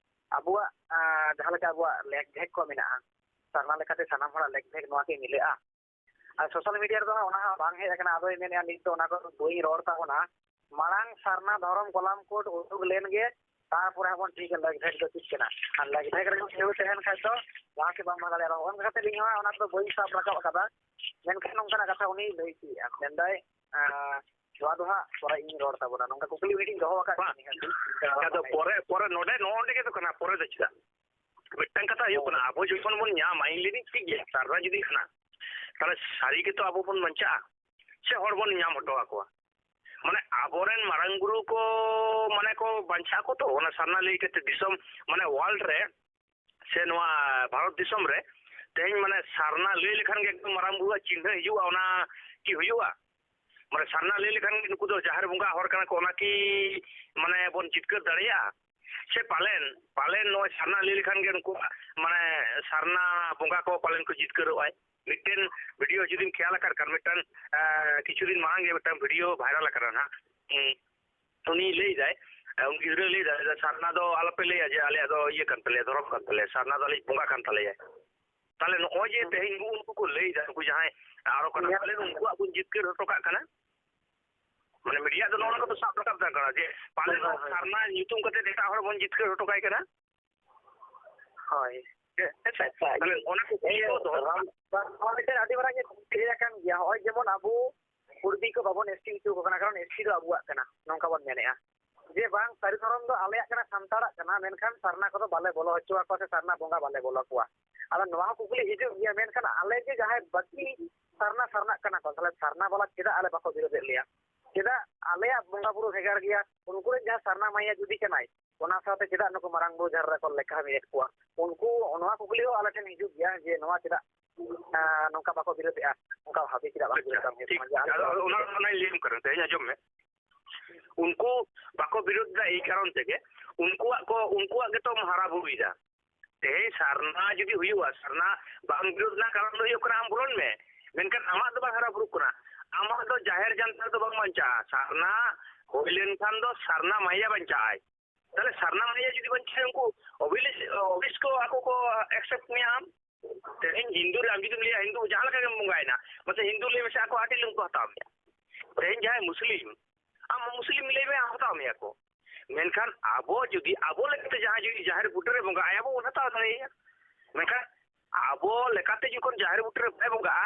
ᱟᱵᱚᱣᱟᱜ, ᱮ, ᱡᱟᱦᱟᱸ ᱞᱮᱠᱟ ᱟᱵᱚᱣᱟᱜ ᱞᱮᱠ ᱵᱷᱮᱠ ᱠᱚ ᱢᱮᱱᱟᱜᱼᱟ, ᱥᱟᱨᱱᱟ ᱞᱮᱠᱟᱛᱮ ᱥᱟᱱᱟᱢ ᱦᱚᱲᱟᱜ ᱞᱮᱠ ᱵᱷᱮᱠ ᱱᱚᱣᱟ ᱠᱤ ᱢᱤᱞᱟᱹᱜᱼᱟ? ᱟᱨ social media ᱨᱮᱫᱚ ᱦᱟᱸᱜ ᱚᱱᱟ ᱦᱚᱸ ᱵᱟᱝ ᱦᱮᱡ ᱟᱠᱟᱱᱟ᱾ ᱟᱫᱚᱭ ᱢᱮᱱᱮᱫᱼᱟ, ᱱᱤᱛ ᱫᱚ ᱚᱱᱟ ᱠᱚ ᱵᱟᱹᱧ ᱨᱚᱲ ᱛᱟᱵᱚᱱᱟ, ᱢᱟᱲᱟᱝ ᱥᱟᱨᱱᱟ ᱫᱷᱚᱨᱚᱢ ᱠᱚᱞᱟᱢ ᱠᱳᱰ ᱩᱰᱩᱠ ᱞᱮᱱ ᱜᱮ, ᱛᱟᱨᱯᱚᱨᱮ ᱦᱟᱸᱜ ᱵᱚᱱ ᱴᱷᱤᱠᱟ ᱞᱮᱠ ᱵᱷᱮᱠ ᱫᱚ ᱪᱮᱫ ᱠᱟᱱᱟ᱾ ᱟᱨ ᱞᱮᱠ ᱵᱷᱮᱠ ᱨᱮᱜᱮ ᱠᱮᱣ ᱛᱟᱦᱮᱱ ᱠᱷᱟᱡ ᱫᱚ ᱡᱟᱦᱟᱸ ᱥᱮᱫ ᱵᱟᱢ ᱞᱟᱦᱟ ᱫᱟᱲᱮᱭᱟᱜᱼᱟ᱾ ᱚᱱᱠᱟ ᱠᱟᱛᱮ ᱤᱧ ᱦᱚᱸ ᱚᱱᱟ ᱫᱚ ᱵᱟᱹᱧ ᱥᱟᱵ ᱨᱟᱠᱟᱵ ᱟᱠᱟᱫᱟ, ᱢᱮᱱᱠᱷᱟᱱ ᱱᱚᱝᱠᱟᱱᱟᱜ ᱠᱟᱛᱷᱟ ᱩᱱᱤᱭ ᱞᱟᱹᱭ ᱠᱮᱜᱼᱟ, ᱢᱮᱱᱫᱟᱭ, ᱟᱸ, ᱱᱚᱣᱟ ᱫᱚ ᱦᱟᱸᱜ ᱯᱚᱨᱮ ᱤᱧ ᱨᱚᱲ ᱛᱟᱵᱚᱱᱟ, ᱱᱚᱝᱠᱟ ᱠᱩᱠᱞᱤ ᱢᱤᱫᱴᱤᱡ ᱫᱚᱦᱚ ᱟᱠᱟᱫ ᱵᱟᱝ, ᱠᱤᱱᱟ᱾ ᱟᱫᱚ ᱯᱚᱨᱮ, ᱯᱚᱨᱮ ᱱᱚᱰᱮ, ᱱᱚᱜᱼᱚ ᱱᱚᱰᱮ ᱜᱮ ᱛᱚ ᱠᱟᱱᱟ, ᱯᱚᱨᱮ ᱫᱚ ᱪᱮᱫᱟᱜ? ᱢᱤᱫᱴᱟᱝ ᱠᱟᱛᱷᱟ ᱦᱩᱭᱩᱜ ᱠᱟᱱᱟ, ᱟᱵᱚ ᱡᱚᱠᱷᱚᱱ ᱵᱚᱱ ᱧᱟᱢᱟ, ᱤᱧ ᱞᱟᱹᱭᱫᱟᱹᱧ ᱴᱷᱤᱠ ᱜᱮᱭᱟ, ᱥᱟᱨᱱᱟ ᱡᱩᱫᱤ ᱠᱟᱱᱟ, ᱛᱟᱦᱞᱮ ᱥᱟᱹᱨᱤ ᱜᱮᱛᱚ ᱟᱵᱚ ᱵᱚᱱ ᱵᱟᱧᱪᱟᱜᱼᱟ, ᱥᱮ ᱦᱚᱲ ᱵᱚᱱ ᱧᱟᱢ ᱦᱚᱴᱚ ᱟᱠᱚᱣᱟ? ᱢᱟᱱᱮ ᱟᱵᱚᱨᱮᱱ ᱢᱟᱨᱟᱝ ᱵᱩᱨᱩ ᱠᱚ, ᱢᱟᱱᱮ ᱠᱚ ᱵᱟᱧᱪᱟᱜ ᱟᱠᱚ ᱛᱚ, ᱚᱱᱟ ᱥᱟᱨᱱᱟ ᱞᱟᱹᱭ ᱠᱟᱛᱮ ᱫᱤᱥᱚᱢ, ᱢᱟᱱᱮ world ᱨᱮ ᱥᱮ ᱱᱚᱣᱟ ᱵᱷᱟᱨᱚᱛ ᱫᱤᱥᱚᱢ ᱨᱮ ᱛᱮᱦᱮᱧ ᱢᱟᱱᱮ ᱥᱟᱨᱱᱟ ᱞᱟᱹᱭ ᱞᱮᱠᱷᱟᱱ ᱜᱮ ᱮᱠᱫᱚᱢ ᱢᱟᱨᱟᱝ ᱵᱩᱨᱩᱣᱟᱜ ᱪᱤᱱᱦᱟᱹ ᱦᱤᱡᱩᱜᱼᱟ, ᱚᱱᱟ ᱠᱤ ᱦᱩᱭᱩᱜᱼᱟ? ᱢᱟᱱᱮ ᱥᱟᱨᱱᱟ ᱞᱟᱹᱭ ᱞᱮᱠᱷᱟᱱ ᱜᱮ ᱱᱩᱠᱩ ᱫᱚ ᱡᱟᱦᱮᱨ ᱵᱚᱸᱜᱟ ᱦᱚᱲ ᱠᱟᱱᱟ ᱠᱚ, ᱚᱱᱟ ᱠᱤ ᱢᱟᱱᱮ ᱵᱚᱱ ᱡᱤᱛᱠᱟᱹᱨ ᱫᱟᱲᱮᱭᱟᱜᱼᱟ? ᱥᱮ ᱯᱟᱞᱮᱱ, ᱯᱟᱞᱮᱱ ᱱᱚᱜᱼᱚᱭ ᱥᱟᱨᱱᱟ ᱞᱟᱹᱭ ᱞᱮᱠᱷᱟᱱ ᱜᱮ ᱱᱩᱠᱩᱣᱟᱜ ᱢᱟᱱᱮ ᱥᱟᱨᱱᱟ ᱵᱚᱸᱜᱟ ᱠᱚ ᱯᱟᱞᱮᱱ ᱠᱚ ᱡᱤᱛᱠᱟᱹᱨᱚᱜᱼᱟᱭ? ᱢᱤᱫᱴᱮᱱ video ᱡᱩᱫᱤᱢ ᱠᱷᱮᱭᱟᱞ ᱟᱠᱟᱫ ᱠᱷᱟᱱ, ᱢᱤᱫᱴᱟᱝ, ᱮᱸ, ᱠᱤᱪᱷᱩ ᱫᱤᱱ ᱢᱟᱲᱟᱝ ᱜᱮ ᱢᱤᱫᱴᱟᱝ video viral ᱟᱠᱟᱱᱟ ᱱᱟᱦᱟᱜ᱾ ᱩᱸ, ᱩᱱᱤ ᱞᱟᱹᱭ ᱫᱟᱭ, ᱮᱸ, ᱩᱱᱤ ᱜᱤᱫᱽᱨᱟᱹ ᱞᱟᱹᱭ ᱫᱟᱭ, "ᱥᱟᱨᱱᱟ ᱫᱚ ᱟᱞᱚᱯᱮ ᱞᱟᱹᱭᱟ ᱡᱮ ᱟᱞᱮᱭᱟᱜ ᱫᱚ ᱤᱭᱟᱹ ᱠᱟᱱ ᱛᱟᱞᱮᱭᱟ, ᱫᱷᱚᱨᱚᱢ ᱠᱟᱱ ᱛᱟᱞᱮᱭᱟ, ᱥᱟᱨᱱᱟ ᱫᱚ ᱟᱞᱮᱭᱤᱡ ᱵᱚᱸᱜᱟ ᱠᱟᱱ ᱛᱟᱞᱮᱭᱟ᱾" ᱛᱟᱦᱞᱮ ᱱᱚᱜᱼᱚᱭ ᱡᱮ ᱛᱮᱦᱮᱧ ᱱᱩᱜᱼᱩ ᱱᱩᱠᱩ ᱠᱚ ᱞᱟᱹᱭ ᱫᱟ, ᱱᱩᱠᱩ ᱡᱟᱦᱟᱸᱭ ᱟᱨᱚ ᱠᱟᱱᱟ, ᱯᱟᱞᱮᱱ ᱩᱱᱠᱩᱣᱟᱜ ᱵᱚᱱ ᱡᱤᱛᱠᱟᱹᱨ ᱦᱚᱴᱚ ᱠᱟᱜ ᱠᱟᱱᱟ᱾ ᱢᱟᱱᱮ media ᱫᱚ ᱱᱚᱜᱼᱚ ᱱᱚᱣᱟ ᱠᱚᱫᱚ ᱥᱟᱵ ᱨᱟᱠᱟᱵ ᱫᱚᱨᱠᱟᱨ ᱡᱮ ᱯᱟᱞᱮᱱ ᱦᱳᱭ, ᱦᱳᱭ᱾ ᱥᱟᱨᱱᱟ ᱧᱩᱛᱩᱢ ᱠᱟᱛᱮ ᱮᱴᱟᱜ ᱦᱚᱲ ᱵᱚᱱ ᱡᱤᱛᱠᱟᱹᱨ ᱦᱚᱴᱚ ᱠᱟᱭ ᱠᱟᱱᱟ᱾ ᱦᱳᱭ᱾ ᱦᱮᱸ ᱥᱮ? ᱟᱪᱪᱷᱟ, ᱛᱟᱦᱞᱮ ᱚᱱᱟ ᱠᱚ ᱤᱭᱟᱹ, ᱠᱚ ᱫᱚᱦᱚ ᱨᱟᱢ, ᱱᱚᱣᱟ ᱢᱤᱫᱴᱮᱱ ᱟᱹᱰᱤ ᱢᱟᱨᱟᱝ ᱤᱧ ᱠᱩᱠᱞᱤ ᱟᱠᱟᱱ ᱜᱮᱭᱟ᱾ ᱱᱚᱜᱼᱚᱭ ᱡᱮᱢᱚᱱ ᱟᱵᱚ ᱠᱩᱲᱵᱤ ᱠᱚ ᱵᱟᱵᱚᱱ S T ᱦᱚᱪᱚ ᱟᱠᱚ ᱠᱟᱱᱟ, ᱠᱟᱨᱚᱱ S T ᱫᱚ ᱟᱵᱚᱣᱟᱜ ᱠᱟᱱᱟ, ᱱᱚᱝᱠᱟ ᱵᱚᱱ ᱢᱮᱱᱮᱫᱼᱟ ᱡᱮ ᱵᱟᱝ, ᱥᱟᱹᱨᱤ ᱫᱷᱚᱨᱚᱢ ᱫᱚ ᱟᱞᱮᱭᱟᱜ ᱠᱟᱱᱟ, ᱥᱟᱱᱛᱟᱲᱟᱜ ᱠᱟᱱᱟ, ᱢᱮᱱᱠᱷᱟᱱ ᱥᱟᱨᱱᱟ ᱠᱚᱫᱚ ᱵᱟᱞᱮ ᱵᱚᱞᱚ ᱦᱚᱪᱚ ᱟᱠᱚᱣᱟ ᱥᱮ ᱥᱟᱨᱱᱟ ᱵᱚᱸᱜᱟ ᱵᱟᱞᱮ ᱵᱚᱞᱚ ᱠᱚᱣᱟ᱾ ᱟᱫᱚ ᱱᱚᱣᱟ ᱦᱚᱸ ᱠᱩᱠᱞᱤ ᱦᱤᱡᱩᱜ ᱜᱮᱭᱟ, ᱢᱮᱱᱠᱷᱟᱱ ᱟᱞᱮ ᱡᱮ ᱡᱟᱦᱟᱸᱭ ᱵᱟᱹᱠᱤ ᱥᱟᱨᱱᱟ, ᱥᱟᱨᱱᱟᱜ ᱠᱟᱱᱟ ᱠᱚ, ᱛᱟᱦᱞᱮ ᱥᱟᱨᱱᱟ ᱵᱟᱞᱟ ᱪᱮᱫᱟᱜ ᱟᱞᱮ ᱵᱟᱠᱚ ᱵᱤᱨᱳᱫᱮᱫ ᱞᱮᱭᱟ? ᱪᱮᱫᱟᱜ ᱟᱞᱮᱭᱟᱜ ᱵᱚᱸᱜᱟ ᱵᱩᱨᱩ ᱵᱷᱮᱜᱟᱨ ᱜᱮᱭᱟ, ᱩᱱᱠᱩ ᱨᱮᱱ ᱡᱟᱦᱟᱸ ᱥᱟᱨᱱᱟ ᱢᱟᱹᱭ ᱡᱩᱫᱤ ᱠᱟᱱᱟᱭ, ᱚᱱᱟ ᱥᱟᱶᱛᱮ ᱪᱮᱫᱟᱜ ᱱᱩᱠᱩ ᱢᱟᱨᱟᱝ ᱵᱩᱨᱩ ᱡᱟᱦᱮᱨ ᱨᱮᱠᱚ ᱞᱮᱠᱷᱟ ᱢᱤᱫ ᱠᱚᱣᱟ? ᱩᱱᱠᱩ ᱱᱚᱣᱟ ᱠᱩᱠᱞᱤ ᱦᱚᱸ ᱟᱞᱮ ᱴᱷᱮᱱ ᱦᱤᱡᱩᱜ ᱜᱮᱭᱟ ᱡᱮ ᱱᱚᱣᱟ ᱪᱮᱫᱟᱜ ᱮᱸ, ᱱᱚᱝᱠᱟ ᱵᱟᱠᱚ ᱵᱤᱨᱳᱫᱮᱜᱼᱟ, ᱚᱱᱠᱟ ᱵᱷᱟᱵᱮ ᱪᱮᱫᱟᱜ ᱵᱟᱝ ᱵᱤᱨᱳᱫ ᱟᱪᱪᱷᱟ, ᱵᱟᱝ ᱦᱩᱭᱩᱜ ᱴᱷᱤᱠ᱾ ᱠᱟᱱᱟ? ᱡᱮ ᱟᱞᱮ ᱟᱫᱚ ᱫᱚ ᱚᱱᱟ, ᱚᱱᱟᱧ ᱞᱟᱹᱭᱟᱢ ᱠᱟᱱᱟ, ᱛᱮᱦᱮᱧ ᱟᱸᱡᱚᱢ ᱢᱮ᱾ ᱩᱱᱠᱩ ᱵᱟᱠᱚ ᱵᱤᱨᱳᱫ ᱮᱫᱟ ᱮᱭ ᱠᱟᱨᱚᱱ ᱛᱮᱜᱮ, ᱩᱱᱠᱩᱣᱟᱜ ᱠᱚ, ᱩᱱᱠᱩᱣᱟᱜ ᱜᱮᱛᱚᱢ ᱦᱟᱨᱟ ᱵᱩᱨᱩᱭᱮᱫᱟ᱾ ᱛᱮᱦᱮᱧ ᱥᱟᱨᱱᱟ ᱡᱩᱫᱤ ᱦᱩᱭᱩᱜᱼᱟ, ᱥᱟᱨᱱᱟ ᱵᱟᱝ ᱵᱤᱨᱳᱫ ᱨᱮᱱᱟᱜ ᱠᱟᱨᱚᱱ ᱫᱚ ᱦᱩᱭᱩᱜ ᱠᱟᱱᱟ ᱟᱢ ᱵᱚᱞᱚᱱ ᱢᱮ, ᱢᱮᱱᱠᱷᱟᱱ ᱟᱢᱟᱜ ᱫᱚ ᱵᱟᱝ ᱦᱟᱨᱟ ᱵᱩᱨᱩᱜ ᱠᱟᱱᱟ᱾ ᱟᱢᱟᱜ ᱫᱚ ᱡᱟᱦᱮᱨ ᱡᱟᱱᱛᱷᱟᱲ ᱫᱚ ᱵᱟᱝ ᱵᱟᱧᱪᱟᱜᱼᱟ᱾ ᱥᱟᱨᱱᱟ ᱦᱩᱭ ᱞᱮᱱᱠᱷᱟᱱ ᱫᱚ ᱥᱟᱨᱱᱟ ᱢᱟᱭᱟ ᱵᱟᱧᱪᱟᱜᱼᱟᱭ᱾ ᱛᱟᱦᱞᱮ ᱥᱟᱨᱱᱟ ᱢᱟᱭᱟ ᱡᱩᱫᱤ ᱵᱟᱧᱪᱟᱜᱼᱟ, ᱩᱱᱠᱩ obvious, obvious ᱠᱚ ᱟᱠᱚ ᱠᱚ accept ᱢᱮᱭᱟ ᱟᱢ᱾ ᱛᱮᱦᱮᱧ ᱦᱤᱱᱫᱩ ᱨᱮ ᱟᱢ ᱡᱩᱫᱤᱢ ᱞᱟᱹᱭᱟ, ᱦᱤᱱᱫᱩ ᱡᱟᱦᱟᱸ ᱞᱮᱠᱟ ᱜᱮᱢ ᱵᱚᱸᱜᱟᱭᱮᱱᱟ, ᱢᱟᱥᱮ ᱦᱤᱱᱫᱩ ᱞᱟᱹᱭ ᱢᱮᱥᱮ, ᱟᱠᱚ ᱦᱟᱹᱴᱤᱧ ᱞᱟᱹᱜᱤᱫ ᱠᱚ ᱦᱟᱛᱟᱣ ᱢᱮᱭᱟ᱾ ᱛᱮᱦᱮᱧ ᱡᱟᱦᱟᱸᱭ ᱢᱩᱥᱞᱤᱢ, ᱟᱢ ᱢᱩᱥᱞᱤᱢ ᱞᱟᱹᱭ ᱢᱮ, ᱦᱟᱛᱟᱣ ᱢᱮᱭᱟ ᱠᱚ᱾ ᱢᱮᱱᱠᱷᱟᱱ ᱟᱵᱚ ᱡᱩᱫᱤ ᱟᱵᱚ ᱞᱮᱠᱟᱛᱮ ᱡᱟᱦᱟᱸᱭ ᱡᱩᱫᱤ ᱡᱟᱦᱮᱨ ᱵᱩᱴᱟᱹᱨᱮ ᱵᱚᱸᱜᱟᱜᱼᱟᱭ, ᱟᱵᱚ ᱵᱚᱱ ᱦᱟᱛᱟᱣ ᱫᱟᱲᱮᱭᱟᱭᱟ᱾ ᱢᱮᱱᱠᱷᱟᱱ ᱟᱵᱚ ᱞᱮᱠᱟᱛᱮ ᱡᱚᱠᱷᱚᱱ ᱡᱟᱦᱮᱨ ᱵᱩᱴᱟᱹᱨᱮ ᱵᱟᱭ ᱵᱚᱸᱜᱟᱜᱼᱟ,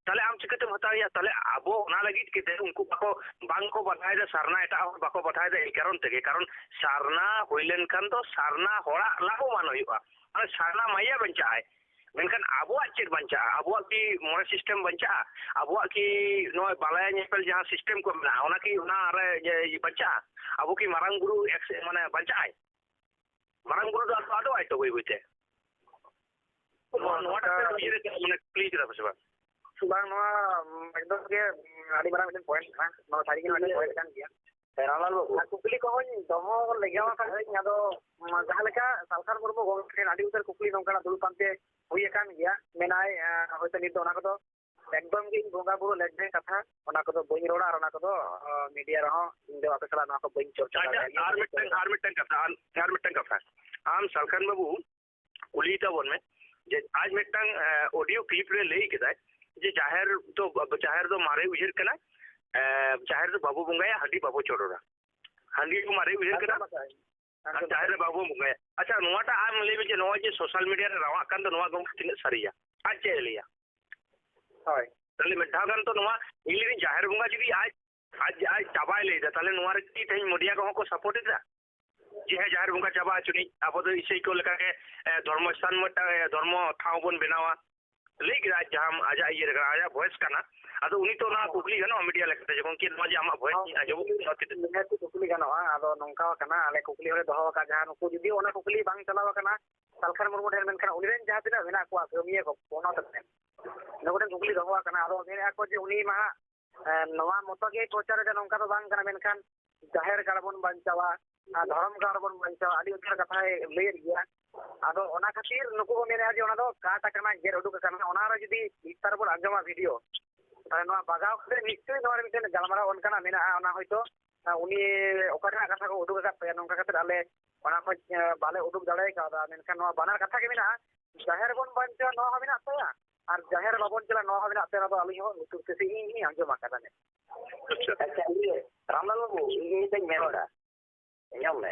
ᱛᱟᱦᱞᱮ ᱟᱢ ᱪᱤᱠᱟᱹᱛᱮᱢ ᱦᱟᱛᱟᱣᱮᱭᱟ? ᱛᱟᱦᱞᱮ ᱟᱵᱚ ᱚᱱᱟ ᱞᱟᱹᱜᱤᱫ ᱠᱟᱛᱮ ᱩᱱᱠᱩ ᱵᱟᱠᱚ, ᱵᱟᱝ ᱠᱚ ᱵᱟᱫᱷᱟᱭᱮᱫᱟ, ᱥᱟᱨᱱᱟ ᱮᱴᱟᱜ ᱦᱚᱲ ᱵᱟᱠᱚ ᱵᱟᱫᱷᱟᱭᱮᱫᱟ, ᱮᱭ ᱠᱟᱨᱚᱱ ᱛᱮᱜᱮ, ᱠᱟᱨᱚᱱ ᱥᱟᱨᱱᱟ ᱦᱩᱭ ᱞᱮᱱᱠᱷᱟᱱ ᱫᱚ ᱥᱟᱨᱱᱟ ᱦᱚᱲᱟᱜ ᱞᱟᱵᱷᱚᱵᱟᱱ ᱦᱩᱭᱩᱜᱼᱟ, ᱢᱟᱱᱮ ᱥᱟᱨᱱᱟ ᱢᱟᱭᱟ ᱵᱟᱧᱪᱟᱜᱼᱟᱭ᱾ ᱢᱮᱱᱠᱷᱟᱱ ᱟᱵᱚᱣᱟᱜ ᱪᱮᱫ ᱵᱟᱧᱪᱟᱜᱼᱟ? ᱟᱵᱚᱣᱟᱜ ᱠᱤ ᱢᱚᱬᱮ system ᱵᱟᱧᱪᱟᱜᱼᱟ? ᱟᱵᱚᱣᱟᱜ ᱠᱤ ᱱᱚᱣᱟ ᱵᱟᱞᱟᱭᱟ ᱧᱮᱯᱮᱞ ᱡᱟᱦᱟᱸ system ᱠᱚ ᱢᱮᱱᱟᱜᱼᱟ, ᱚᱱᱟ ᱠᱤ ᱚᱱᱟ ᱨᱮ ᱤᱭᱟᱹ ᱵᱟᱧᱪᱟᱜᱼᱟ? ᱟᱵᱚ ᱠᱤ ᱢᱟᱨᱟᱝ ᱵᱩᱨᱩ ex-, ᱢᱟᱱᱮ ᱵᱟᱧᱪᱟᱜᱼᱟᱭ? ᱢᱟᱨᱟᱝ ᱵᱩᱨᱩ ᱫᱚ ᱟᱫᱚ ᱟᱫᱚᱜᱼᱟᱭ ᱛᱚ ᱵᱟᱹᱭ ᱵᱟᱹᱭ ᱛᱮ᱾ ᱱᱚᱣᱟ, ᱱᱚᱣᱟ ᱱᱚᱣᱟᱴᱟᱜ ᱯᱮ ᱱᱚᱝᱠᱟ ᱩᱭᱦᱟᱹᱨ ᱟᱠᱟᱫᱟ, ᱢᱟᱱᱮ ᱠᱩᱠᱞᱤ ᱠᱟᱫᱟ ᱯᱮ ᱥᱮ ᱵᱟᱝ? ᱵᱟᱝ, ᱱᱚᱣᱟ ᱮᱠᱫᱚᱢ ᱜᱮ ᱟᱹᱰᱤ ᱢᱟᱨᱟᱝ ᱢᱤᱫᱴᱮᱱ point ᱠᱟᱱᱟ᱾ ᱱᱚᱣᱟ ᱥᱟᱹᱨᱤ ᱜᱮ ᱢᱤᱫᱴᱮᱱ point ᱠᱟᱱ ᱜᱮᱭᱟ᱾ ᱦᱮᱸ, ᱨᱟᱢᱞᱟᱞ ᱵᱟᱹᱵᱩ᱾ ᱟᱨ ᱠᱩᱠᱞᱤ ᱠᱚᱦᱚᱸᱧ ᱫᱚᱦᱚ ᱞᱮᱜᱟᱣ ᱟᱠᱟᱫ ᱟᱹᱧ, ᱟᱫᱚ ᱡᱟᱦᱟᱸ ᱞᱮᱠᱟ ᱥᱟᱞᱠᱷᱟᱱ ᱢᱩᱨᱢᱩ ᱜᱚᱢᱠᱮ ᱴᱷᱮᱱ ᱟᱹᱰᱤ ᱩᱛᱟᱹᱨ ᱠᱩᱠᱞᱤ ᱱᱚᱝᱠᱟᱱᱟᱜ ᱫᱩᱲᱩᱵ ᱯᱟᱱᱛᱮ ᱦᱩᱭ ᱟᱠᱟᱱ ᱜᱮᱭᱟ, ᱢᱮᱱᱟᱭ, ᱮᱸ, ᱦᱚᱭᱛᱳ ᱱᱤᱛ ᱫᱚ ᱚᱱᱟ ᱠᱚᱫᱚ ᱮᱠᱫᱚᱢ ᱜᱮ ᱤᱧ ᱵᱚᱸᱜᱟ ᱵᱩᱨᱩ ᱞᱮᱠ ᱡᱟᱹᱭ ᱠᱟᱛᱷᱟ, ᱚᱱᱟ ᱠᱚᱫᱚ ᱵᱟᱹᱧ ᱨᱚᱲᱟ ᱟᱨ ᱚᱱᱟ ᱠᱚᱫᱚ, ᱚ, media ᱨᱮᱦᱚᱸ ᱤᱧ ᱫᱚ ᱟᱯᱮ ᱥᱟᱞᱟᱜ ᱱᱚᱣᱟ ᱠᱚ ᱵᱟᱹᱧ ᱪᱚᱨᱪᱟ ᱟᱪᱪᱷᱟ, ᱫᱟᱲᱮᱭᱟᱜᱼᱟ᱾ ᱟᱨ ᱢᱤᱫᱴᱟᱝ, ᱟᱨ ᱢᱤᱫᱴᱟᱝ ᱠᱟᱛᱷᱟ, ᱟᱨ, ᱟᱨ ᱢᱤᱫᱴᱟᱝ ᱠᱟᱛᱷᱟ, ᱟᱢ ᱥᱟᱞᱠᱷᱟᱱ ᱵᱟᱹᱵᱩ ᱠᱩᱞᱤ ᱛᱟᱵᱚᱱ ᱢᱮ ᱡᱮ ᱟᱡ ᱢᱤᱫᱴᱟᱝ, ᱮ, audio clip ᱨᱮ ᱞᱟᱹᱭ ᱠᱮᱫᱟᱭ ᱡᱮ ᱡᱟᱦᱮᱨ ᱫᱚ, ᱡᱟᱦᱮᱨ ᱫᱚ ᱢᱟᱨᱮ ᱩᱭᱦᱟᱹᱨ ᱠᱟᱱᱟ, ᱮ, ᱡᱟᱦᱮᱨ ᱫᱚ ᱵᱟᱵᱚ ᱵᱚᱸᱜᱟᱭᱟ, ᱦᱟᱺᱰᱤ ᱵᱟᱵᱚ ᱪᱚᱰᱚᱨᱟ, ᱦᱟᱺᱰᱤ ᱫᱚ ᱢᱟᱨᱮ ᱩᱭᱦᱟᱹᱨ ᱠᱟᱱᱟ᱾ ᱟᱸᱡᱚᱢ ᱟᱠᱟᱫ ᱟᱹᱧ᱾ ᱟᱨ ᱟᱸᱡᱚᱢ ᱡᱟᱦᱮᱨ ᱨᱮ ᱟᱠᱟᱫ ᱵᱟᱵᱚ ᱵᱚᱸᱜᱟᱭᱟ᱾ ᱟᱪᱪᱷᱟ, ᱱᱚᱣᱟᱴᱟᱜ ᱟᱢ ᱞᱟᱹᱭ ᱢᱮ ᱡᱮ ᱱᱚᱜᱼᱚᱭ ᱡᱮ social media ᱨᱮ ᱨᱟᱣᱟᱜ ᱠᱟᱱ ᱫᱚ, ᱱᱚᱣᱟ ᱜᱚᱢᱠᱮ ᱛᱤᱱᱟᱹᱜ ᱥᱟᱹᱨᱤᱭᱟ? ᱟᱡ ᱪᱮᱫ ᱮ ᱞᱟᱹᱭᱟ? ᱦᱳᱭ᱾ ᱛᱟᱦᱞᱮ ᱢᱤᱫ ᱫᱷᱟᱣ ᱜᱟᱱ ᱛᱚ ᱱᱚᱣᱟ ᱤᱧ ᱞᱟᱹᱭᱫᱟᱹᱧ ᱡᱟᱦᱮᱨ ᱵᱚᱸᱜᱟ ᱡᱩᱫᱤ ᱟᱡ, ᱟᱡ, ᱟᱡ ᱪᱟᱵᱟᱭ ᱞᱟᱹᱭᱫᱟ, ᱛᱟᱦᱞᱮ ᱱᱚᱣᱟ ᱨᱮ ᱠᱤ ᱛᱮᱦᱮᱧ media ᱠᱚᱦᱚᱸ ᱠᱚ support ᱮᱫᱟ? ᱡᱮ ᱦᱮᱸ, ᱡᱟᱦᱮᱨ ᱵᱚᱸᱜᱟ ᱪᱟᱵᱟ ᱦᱚᱪᱚᱱᱤᱡ, ᱟᱵᱚ ᱫᱚ ᱤᱥᱟᱹᱭ ᱠᱚ ᱞᱮᱠᱟᱜᱮ, ᱮ, ᱫᱷᱚᱨᱢᱚ ᱥᱛᱷᱟᱱ ᱢᱤᱫᱴᱟᱝ, ᱮ, ᱫᱷᱚᱨᱢᱚ ᱴᱷᱟᱶ ᱵᱚᱱ ᱵᱮᱱᱟᱣᱟ᱾ ᱞᱟᱹᱭ ᱠᱮᱫᱟ, ᱟᱡ ᱡᱟᱦᱟᱸ ᱟᱡᱟᱜ ᱤᱭᱟᱹ ᱨᱮ ᱠᱟᱱᱟ, ᱟᱡᱟᱜ ᱵᱷᱚᱭᱮᱥ ᱠᱟᱱᱟ᱾ ᱟᱫᱚ ᱩᱱᱤ ᱛᱚ ᱚᱱᱟ ᱠᱩᱠᱞᱤ ᱜᱟᱱᱚᱜᱼᱟ ᱢᱤᱰᱤᱭᱟ ᱞᱮᱠᱟᱛᱮ, ᱡᱚᱠᱷᱚᱱ ᱠᱤ ᱱᱚᱣᱟ ᱡᱮ ᱟᱢᱟᱜ ᱵᱷᱚᱭᱮᱥ ᱟᱸᱡᱚᱢᱚᱜ ᱠᱟᱱᱟ, ᱱᱚᱣᱟ ᱛᱤᱱᱟᱹᱜ ᱱᱤᱦᱟᱹᱛ ᱠᱩᱠᱞᱤ ᱜᱟᱱᱚᱜᱼᱟ᱾ ᱟᱫᱚ ᱱᱚᱝᱠᱟ ᱟᱠᱟᱱᱟ, ᱟᱞᱮ ᱠᱩᱠᱞᱤ ᱦᱚᱸᱞᱮ ᱫᱚᱦᱚ ᱟᱠᱟᱫ, ᱡᱟᱦᱟᱸ ᱱᱩᱠᱩ ᱡᱩᱫᱤ ᱚᱱᱟ ᱠᱩᱠᱞᱤ ᱵᱟᱝ ᱪᱟᱞᱟᱣ ᱟᱠᱟᱱᱟ ᱥᱟᱞᱠᱷᱟᱱ ᱢᱩᱨᱢᱩ ᱴᱷᱮᱱ, ᱢᱮᱱᱠᱷᱟᱱ ᱩᱱᱤ ᱨᱮᱱ ᱡᱟᱦᱟᱸ ᱛᱤᱱᱟᱹᱜ ᱢᱮᱱᱟᱜ ᱠᱚᱣᱟ ᱠᱟᱹᱢᱤᱭᱟᱹ ᱠᱚ ᱯᱚᱱᱚᱛ ᱨᱮ, ᱱᱩᱠᱩ ᱴᱷᱮᱱ ᱠᱩᱠᱞᱤ ᱫᱚᱦᱚ ᱟᱠᱟᱱᱟ᱾ ᱟᱫᱚ ᱢᱮᱱᱮᱫᱼᱟ ᱠᱚ ᱡᱮ ᱩᱱᱤ ᱢᱟ ᱦᱟᱸᱜ, ᱮᱸ, ᱱᱚᱣᱟ ᱢᱚᱛᱚ ᱜᱮ ᱯᱨᱚᱪᱟᱨ ᱮᱫᱟ, ᱱᱚᱝᱠᱟ ᱫᱚ ᱵᱟᱝ ᱠᱟᱱᱟ, ᱢᱮᱱᱠᱷᱟᱱ ᱡᱟᱦᱮᱨ ᱜᱟᱲ ᱵᱚᱱ ᱵᱟᱧᱪᱟᱣᱟ, ᱟᱨ ᱫᱷᱚᱨᱚᱢ ᱜᱟᱲ ᱵᱚᱱ ᱵᱟᱧᱪᱟᱣᱟ, ᱟᱹᱰᱤ ᱩᱛᱟᱹᱨ ᱠᱟᱛᱷᱟᱭ ᱞᱟᱹᱭᱮᱫ ᱜᱮᱭᱟ᱾ ᱟᱫᱚ ᱚᱱᱟ ᱠᱷᱟᱹᱛᱤᱨ ᱱᱩᱠᱩ ᱠᱚ ᱢᱮᱱᱮᱫᱼᱟ ᱡᱮ ᱚᱱᱟ ᱫᱚ ᱠᱟᱴ ᱟᱠᱟᱱᱟ, ᱜᱮᱫ ᱩᱰᱩᱠ ᱟᱠᱟᱱᱟ, ᱚᱱᱟ ᱨᱮ ᱡᱩᱫᱤ ᱵᱤᱥᱛᱟᱨ ᱵᱚᱱ ᱟᱸᱡᱚᱢᱟ ᱵᱷᱤᱰᱤᱭᱳ, ᱛᱟᱦᱞᱮ ᱱᱚᱣᱟ ᱵᱟᱜᱟᱣ ᱠᱟᱛᱮ ᱱᱤᱥᱪᱚᱭ ᱱᱚᱣᱟ ᱨᱮ ᱢᱤᱫᱴᱮᱱ ᱜᱟᱞᱢᱟᱨᱟᱣ ᱚᱱᱠᱟᱱᱟᱜ ᱢᱮᱱᱟᱜᱼᱟ, ᱚᱱᱟ ᱦᱚᱭᱛᱳ, ᱟᱸ, ᱩᱱᱤ ᱚᱠᱟ ᱨᱮᱱᱟᱜ ᱠᱟᱛᱷᱟ ᱠᱚ ᱩᱰᱩᱠ ᱟᱠᱟᱫ ᱛᱟᱭᱟ, ᱱᱚᱝᱠᱟ ᱠᱟᱛᱮ ᱟᱞᱮ ᱚᱱᱟ ᱠᱷᱚᱡ, ᱟᱸ, ᱵᱟᱞᱮ ᱩᱰᱩᱠ ᱫᱟᱲᱮ ᱠᱟᱣᱫᱟ, ᱢᱮᱱᱠᱷᱟᱱ ᱱᱚᱣᱟ ᱵᱟᱱᱟᱨ ᱠᱟᱛᱷᱟ ᱜᱮ ᱢᱮᱱᱟᱜᱼᱟ, ᱡᱟᱦᱮᱨ ᱵᱚᱱ ᱵᱟᱧᱪᱟᱣᱟ ᱱᱚᱣᱟ ᱦᱚᱸ ᱢᱮᱱᱟᱜ ᱛᱟᱭᱟ, ᱟᱨ ᱡᱟᱦᱮᱨ ᱵᱟᱵᱚᱱ ᱪᱟᱞᱟᱜᱼᱟ ᱱᱚᱣᱟ ᱦᱚᱸ ᱢᱮᱱᱟᱜ ᱛᱟᱭᱟ, ᱚᱱᱟ ᱫᱚ ᱟᱹᱞᱤᱧ ᱦᱚᱸ ᱞᱩᱛᱩᱨ ᱛᱮ ᱥᱮ ᱤᱧ ᱦᱚᱸᱧ ᱟᱸᱡᱚᱢ ᱟᱠᱟᱫᱟ᱾ ᱟᱪᱪᱷᱟ, ᱤᱭᱟᱹ, ᱨᱟᱢᱞᱟᱞ ᱵᱟᱹᱵᱩ, ᱤᱧ ᱢᱤᱫᱴᱟᱝ ᱢᱮᱱ ᱮᱫᱟ, ᱟᱸᱡᱚᱢ ᱢᱮ᱾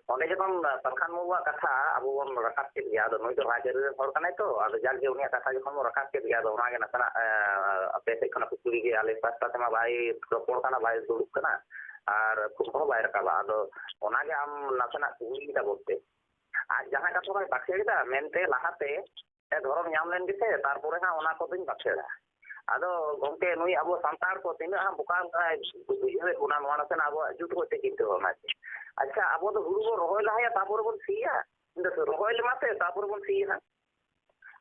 ᱚᱸᱰᱮ ᱡᱚᱠᱷᱚᱱ ᱥᱟᱞᱠᱷᱟᱱ ᱢᱩᱨᱢᱩᱣᱟᱜ ᱠᱟᱛᱷᱟ ᱟᱵᱚ ᱵᱚᱱ ᱨᱟᱠᱟᱵ ᱠᱮᱫ ᱜᱮᱭᱟ, ᱟᱫᱚ ᱱᱩᱭ ᱫᱚ ᱨᱟᱡᱽᱟᱹᱨᱤ ᱨᱮᱱ ᱦᱚᱲ ᱠᱟᱱᱟᱭ ᱛᱚ, ᱟᱫᱚ ᱡᱟᱠ ᱜᱮ ᱩᱱᱤᱭᱟᱜ ᱠᱟᱛᱷᱟ ᱡᱚᱠᱷᱚᱱ ᱵᱚᱱ ᱨᱟᱠᱟᱵ ᱠᱮᱫ ᱜᱮᱭᱟ, ᱟᱫᱚ ᱚᱱᱟᱜᱮ ᱱᱟᱥᱮᱱᱟᱜ, ᱮᱸ, ᱟᱯᱮ ᱥᱮᱫ ᱠᱷᱚᱱᱟᱜ ᱠᱩᱠᱞᱤ ᱜᱮ, ᱟᱞᱮ ᱯᱟᱥᱴᱟ ᱛᱮᱢᱟ ᱵᱟᱭ ᱨᱚᱯᱚᱲ ᱠᱟᱱᱟ, ᱵᱟᱭ ᱫᱩᱲᱩᱵ ᱠᱟᱱᱟ, ᱟᱨ ᱯᱷᱳᱱ ᱠᱚᱦᱚᱸ ᱵᱟᱭ ᱨᱟᱠᱟᱵᱟ᱾ ᱟᱫᱚ ᱚᱱᱟᱜᱮ ᱟᱢ ᱱᱟᱥᱮᱱᱟᱜ ᱠᱩᱞᱤ ᱠᱮᱫᱟ ᱵᱚᱞᱛᱮ, ᱟᱡ ᱡᱟᱦᱟᱸ ᱠᱟᱛᱷᱟ ᱵᱟᱭ ᱵᱟᱠᱷᱮᱲ ᱮᱫᱟ ᱢᱮᱱᱛᱮ ᱞᱟᱦᱟᱛᱮ ᱮ ᱫᱷᱚᱨᱚᱢ ᱧᱟᱢ ᱞᱮᱱ ᱜᱮᱥᱮ, ᱛᱟᱨᱯᱚᱨᱮ ᱦᱟᱸᱜ ᱚᱱᱟ ᱠᱚᱫᱚᱧ ᱵᱟᱠᱷᱮᱲᱟ᱾ ᱟᱫᱚ ᱜᱚᱢᱠᱮ, ᱱᱩᱭ ᱟᱵᱚ ᱥᱟᱱᱛᱟᱲ ᱠᱚ ᱛᱤᱱᱟᱹᱜ ᱦᱟᱸᱜ ᱵᱚᱠᱟ ᱞᱮᱠᱟᱭ ᱵᱩᱡᱷᱟᱹᱣᱮᱫ ᱵᱚᱱᱟ, ᱱᱚᱣᱟ ᱱᱟᱥᱮᱱᱟᱜ ᱟᱵᱚᱣᱟᱜ ᱡᱩᱛ ᱦᱚᱭᱛᱮ ᱪᱤᱱᱛᱟᱹ ᱵᱷᱟᱵᱽᱱᱟ ᱪᱮᱫ? ᱟᱪᱪᱷᱟ, ᱟᱵᱚ ᱫᱚ ᱦᱩᱲᱩ ᱵᱚᱱ ᱨᱚᱦᱚᱭ ᱞᱟᱦᱟᱭᱟ, ᱛᱟᱨᱯᱚᱨᱮ ᱵᱚᱱ ᱥᱤᱭᱟ? ᱤᱧ ᱫᱚ ᱨᱚᱦᱚᱭ ᱞᱮᱢᱟ ᱥᱮ, ᱛᱟᱨᱯᱚᱨᱮ ᱵᱚᱱ ᱥᱤᱭᱟ ᱦᱟᱸᱜ᱾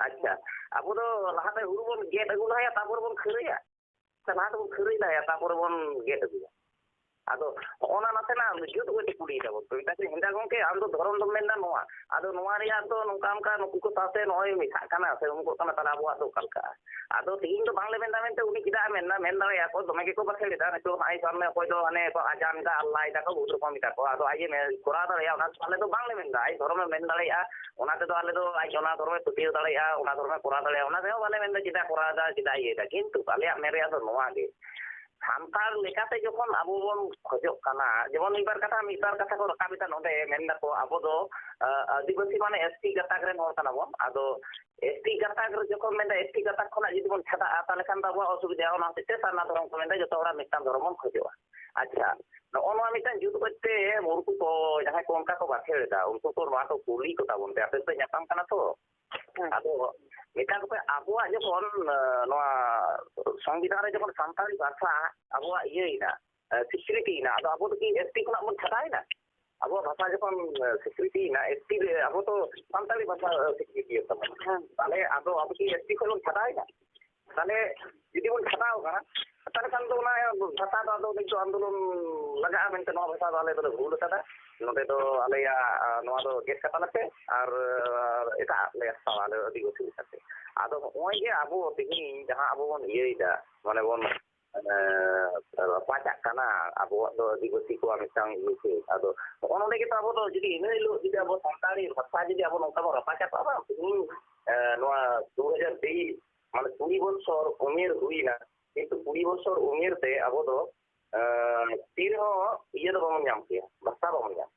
ᱟᱪᱪᱷᱟ, ᱟᱵᱚ ᱫᱚ ᱞᱟᱦᱟᱛᱮ ᱦᱩᱲᱩ ᱵᱚᱱ ᱜᱮᱫ ᱟᱹᱜᱩ ᱞᱟᱦᱟᱭᱟ, ᱛᱟᱨᱯᱚᱨᱮ ᱵᱚᱱ ᱠᱷᱟᱹᱨᱟᱹᱭᱟ? ᱥᱮ ᱞᱟᱦᱟ ᱛᱮᱵᱚᱱ ᱠᱷᱟᱹᱨᱟᱹᱭ ᱞᱟᱦᱟᱭᱟ, ᱛᱟᱨᱯᱚᱨᱮ ᱵᱚᱱ ᱜᱮᱫ ᱟᱹᱜᱩᱭᱟ? ᱟᱫᱚ ᱦᱚᱸᱜᱼᱚ ᱱᱟ ᱱᱟᱥᱮᱱᱟᱜ ᱡᱩᱛ ᱚᱠᱚᱡ ᱛᱮ ᱠᱩᱞᱤᱭᱮᱫᱟ ᱵᱚᱱ᱾ ᱢᱮᱛᱟ ᱠᱚ, ᱦᱮᱸᱫᱟ ᱜᱚᱢᱠᱮ, ᱟᱢ ᱫᱚ ᱫᱷᱚᱨᱚᱢ ᱫᱚᱢ ᱢᱮᱱᱫᱟ ᱱᱚᱣᱟ, ᱟᱫᱚ ᱱᱚᱣᱟ ᱨᱮᱭᱟᱜ ᱫᱚ ᱱᱚᱝᱠᱟ ᱚᱱᱠᱟ ᱱᱩᱠᱩ ᱠᱚ ᱥᱟᱶᱛᱮ ᱱᱚᱜᱼᱚᱭ ᱢᱮᱥᱟᱜ ᱠᱟᱱᱟ ᱥᱮ ᱩᱢᱩᱜᱚᱜ ᱠᱟᱱᱟ, ᱛᱟᱦᱞᱮ ᱟᱵᱚᱣᱟᱜ ᱫᱚ ᱚᱠᱟ ᱞᱮᱠᱟᱜᱼᱟ? ᱟᱫᱚ ᱛᱤᱦᱤᱧ ᱫᱚ ᱵᱟᱝᱞᱮ ᱢᱮᱱᱫᱟ ᱢᱮᱱᱛᱮ ᱩᱱᱤ ᱪᱮᱫᱟᱜ ᱮ ᱢᱮᱱᱫᱟ? ᱢᱮᱱ ᱫᱟᱲᱮᱭᱟᱜᱼᱟ ᱠᱚ, ᱫᱚᱢᱮ ᱜᱮᱠᱚ ᱵᱟᱠᱷᱮᱲ ᱮᱫᱟ᱾ ᱱᱤᱛᱚᱜ ᱦᱟᱸᱜ ᱥᱟᱢᱱᱮ ᱚᱠᱚᱭ ᱫᱚ ᱦᱟᱱᱮ ᱠᱚ ᱟᱡᱟᱱ ᱮᱫᱟ, ᱟᱞᱞᱟ ᱮᱫᱟ ᱠᱚ, ᱵᱚᱦᱩᱛ ᱨᱚᱠᱚᱢ ᱮᱫᱟ ᱠᱚ᱾ ᱟᱫᱚ ᱟᱡ ᱮ ᱢᱮ-, ᱠᱚᱨᱟᱣ ᱫᱟᱲᱮᱭᱟᱜᱼᱟ, ᱚᱱᱟ ᱫᱚ ᱟᱞᱮ ᱫᱚ ᱵᱟᱝᱞᱮ ᱢᱮᱱᱫᱟ᱾ ᱟᱡ ᱫᱷᱚᱨᱚᱢᱮ ᱢᱮᱱ ᱫᱟᱲᱮᱭᱟᱜᱼᱟ, ᱚᱱᱟ ᱛᱮᱫᱚ ᱟᱞᱮ ᱫᱚ ᱟᱡ ᱚᱱᱟ ᱫᱷᱚᱨᱚᱢᱮ ᱯᱟᱹᱛᱭᱟᱹᱣ ᱫᱟᱲᱮᱭᱟᱜᱼᱟ, ᱚᱱᱟ ᱫᱷᱚᱨᱚᱢᱮ ᱠᱚᱨᱟᱣ ᱫᱟᱲᱮᱭᱟᱜᱼᱟ, ᱚᱱᱟ ᱛᱮᱦᱚᱸ ᱵᱟᱞᱮ ᱢᱮᱱᱫᱟ ᱪᱮᱫᱟᱜ ᱠᱚᱨᱟᱣ ᱮᱫᱟ, ᱪᱮᱫᱟᱜ ᱤᱭᱟᱹᱭᱮᱫᱟ᱾ ᱠᱤᱱᱛᱩ ᱟᱞᱮᱭᱟᱜ ᱢᱮᱱ ᱨᱮᱭᱟᱜ ᱫᱚ ᱱᱚᱣᱟ ᱜᱮ, ᱥᱟᱱᱛᱟᱲ ᱞᱮᱠᱟᱛᱮ ᱡᱚᱠᱷᱚᱱ ᱟᱵᱚ ᱵᱚᱱ ᱠᱷᱚᱡᱚᱜ ᱠᱟᱱᱟ, ᱡᱮᱢᱚᱱ ᱢᱤᱫ ᱵᱟᱨ ᱠᱟᱛᱷᱟ, ᱢᱤᱫ ᱵᱟᱨ ᱠᱟᱛᱷᱟ ᱠᱚ ᱨᱟᱠᱟᱵ ᱮᱫᱟ ᱱᱚᱰᱮ, ᱢᱮᱱ ᱫᱟᱠᱚ ᱟᱵᱚ ᱫᱚ, ᱟ, ᱟᱹᱫᱤᱵᱟᱹᱥᱤ ᱢᱟᱱᱮ ᱮᱥ ᱴᱤ ᱜᱟᱛᱟᱠ ᱨᱮᱱ ᱦᱚᱲ ᱠᱟᱱᱟ ᱵᱚᱱ᱾ ᱟᱫᱚ ᱮᱥ ᱴᱤ ᱜᱟᱛᱟᱠ ᱨᱮ ᱡᱚᱠᱷᱚᱱ ᱢᱮᱱᱫᱟ, ᱮᱥ ᱴᱤ ᱜᱟᱛᱟᱠ ᱠᱷᱚᱱᱟᱜ ᱡᱩᱫᱤ ᱵᱚᱱ ᱪᱷᱟᱰᱟᱜᱼᱟ, ᱛᱟᱦᱚᱞᱮ ᱠᱷᱟᱱ ᱫᱚ ᱟᱵᱚᱣᱟᱜ ᱚᱥᱩᱵᱤᱫᱷᱟ᱾ ᱚᱱᱟ ᱦᱚᱛᱮᱡ ᱛᱮ ᱥᱟᱨᱱᱟ ᱫᱷᱚᱨᱚᱢ ᱠᱚ ᱢᱮᱱᱫᱟ, ᱡᱚᱛᱚ ᱦᱚᱲᱟᱜ ᱢᱤᱫᱴᱟᱝ ᱫᱷᱚᱨᱚᱢ ᱵᱚᱱ ᱠᱷᱚᱡᱚᱜᱼᱟ᱾ ᱟᱪᱪᱷᱟ, ᱱᱚᱜᱼᱚ ᱱᱚᱣᱟ ᱢᱤᱫᱴᱟᱝ ᱡᱩᱛ ᱚᱠᱚᱡ ᱛᱮ ᱩᱱᱠᱩ ᱠᱚ ᱡᱟᱦᱟᱸᱭ ᱠᱚ ᱚᱱᱠᱟ ᱠᱚ ᱵᱟᱠᱷᱮᱲ ᱮᱫᱟ, ᱩᱱᱠᱩ ᱠᱚ ᱱᱚᱣᱟ ᱠᱚ ᱠᱩᱞᱤ ᱠᱚ ᱛᱟᱵᱚᱱ ᱯᱮ, ᱟᱯᱮ ᱯᱮ ᱧᱟᱯᱟᱢ ᱠᱟᱱᱟ ᱛᱚ? ᱟᱫᱚ ᱢᱮᱛᱟ ᱠᱚᱯᱮ, ᱟᱵᱚᱣᱟᱜ ᱡᱚᱠᱷᱚᱱ ᱱᱚᱣᱟ ᱥᱚᱝᱵᱤᱫᱷᱟᱱ ᱨᱮ ᱡᱚᱠᱷᱚᱱ ᱥᱟᱱᱛᱟᱲᱤ ᱵᱷᱟᱥᱟ ᱟᱵᱚᱣᱟᱜ ᱤᱭᱟᱹᱭᱮᱱᱟ, ᱥᱤᱠᱨᱤᱛᱤᱭᱮᱱᱟ, ᱟᱫᱚ ᱟᱵᱚ ᱫᱚ ᱠᱤ ᱮᱥᱴᱤ ᱠᱷᱚᱱᱟᱜ ᱵᱚᱱ ᱪᱷᱟᱰᱟᱣᱮᱱᱟ? ᱟᱵᱚᱣᱟᱜ ᱵᱷᱟᱥᱟ ᱡᱚᱠᱷᱚᱱ ᱥᱤᱠᱨᱤᱛᱤᱭᱮᱱᱟ, ᱮᱥᱴᱤ ᱨᱮ ᱟᱵᱚ ᱫᱚ ᱥᱟᱱᱛᱟᱲᱤ ᱵᱷᱟᱥᱟ ᱥᱤᱠᱨᱤᱛᱤᱭᱮᱱ ᱛᱟᱵᱚᱱᱟ᱾ ᱛᱟᱦᱞᱮ ᱟᱫᱚ ᱟᱵᱚ ᱠᱤ ᱮᱥᱴᱤ ᱠᱷᱚᱱ ᱵᱚᱱ ᱪᱷᱟᱰᱟᱣᱮᱱᱟ? ᱛᱟᱦᱞᱮ ᱡᱩᱫᱤ ᱵᱚᱱ ᱪᱷᱟᱰᱟᱣ ᱠᱟᱱᱟ, ᱛᱟᱦᱞᱮ ᱠᱷᱟᱱ ᱫᱚ ᱚᱱᱟ ᱵᱷᱟᱥᱟ ᱫᱚ ᱟᱫᱚ ᱱᱤᱛ ᱫᱚ ᱟᱱᱫᱳᱞᱚᱱ ᱞᱟᱜᱟᱜᱼᱟ ᱢᱮᱱᱛᱮ, ᱱᱚᱣᱟ ᱵᱷᱟᱥᱟ ᱫᱚ ᱟᱞᱮ ᱫᱚᱞᱮ ᱵᱷᱩᱞ ᱟᱠᱟᱫᱟ, ᱱᱚᱰᱮ ᱫᱚ ᱟᱞᱮᱭᱟᱜ ᱱᱚᱣᱟ ᱫᱚ ᱜᱮᱫ ᱠᱟᱛᱟ ᱞᱮᱯᱮ ᱟᱨ ᱮᱴᱟᱜ ᱞᱮ ᱦᱟᱛᱟᱣᱟ ᱟᱞᱮ ᱟᱹᱫᱤᱵᱟᱹᱥᱤ ᱞᱮᱠᱟᱛᱮ᱾ ᱟᱫᱚ ᱱᱚᱜᱼᱚᱭ ᱡᱮ ᱟᱵᱚ ᱛᱮᱦᱮᱧ ᱡᱟᱦᱟᱸ ᱟᱵᱚ ᱵᱚᱱ ᱤᱭᱟᱹᱭᱮᱫᱟ, ᱢᱟᱱᱮ ᱵᱚᱱ ᱨᱟᱯᱟᱪᱟᱜ ᱠᱟᱱᱟ ᱟᱵᱚᱣᱟᱜ ᱫᱚ ᱟᱹᱫᱤᱵᱟᱹᱥᱤ ᱠᱚᱣᱟᱜ ᱢᱤᱫᱴᱟᱝ ᱤᱭᱟᱹ ᱠᱚ᱾ ᱟᱫᱚ ᱱᱚᱜᱼᱚ ᱱᱚᱰᱮ ᱜᱮᱛᱚ ᱟᱵᱚ ᱫᱚ ᱡᱩᱫᱤ ᱤᱱᱟᱹ ᱦᱤᱞᱳᱜ ᱡᱩᱫᱤ ᱟᱵᱚ ᱥᱟᱱᱛᱟᱲᱤ ᱵᱷᱟᱥᱟ ᱡᱩᱫᱤ ᱟᱵᱚ ᱱᱚᱝᱠᱟ ᱵᱚᱱ ᱨᱟᱯᱟᱪᱟᱜ ᱠᱚᱜᱼᱟ, ᱵᱟᱝ, ᱛᱮᱦᱮᱧ ᱱᱚᱣᱟ ᱫᱩ ᱦᱟᱡᱟᱨ ᱛᱮᱭᱤᱥ, ᱢᱟᱱᱮ ᱠᱩᱲᱤ ᱵᱚᱪᱷᱚᱨ ᱩᱢᱮᱨ ᱦᱩᱭᱱᱟ, ᱠᱤᱱᱛᱩ ᱠᱩᱲᱤ ᱵᱚᱪᱷᱚᱨ ᱩᱢᱮᱨ ᱛᱮ ᱟᱵᱚ ᱫᱚ ᱛᱤ ᱨᱮᱦᱚᱸ ᱤᱭᱟᱹ ᱫᱚ ᱵᱟᱵᱚᱱ ᱧᱟᱢ ᱠᱮᱭᱟ, ᱵᱷᱟᱥᱟ ᱵᱟᱵᱚᱱ ᱧᱟᱢ᱾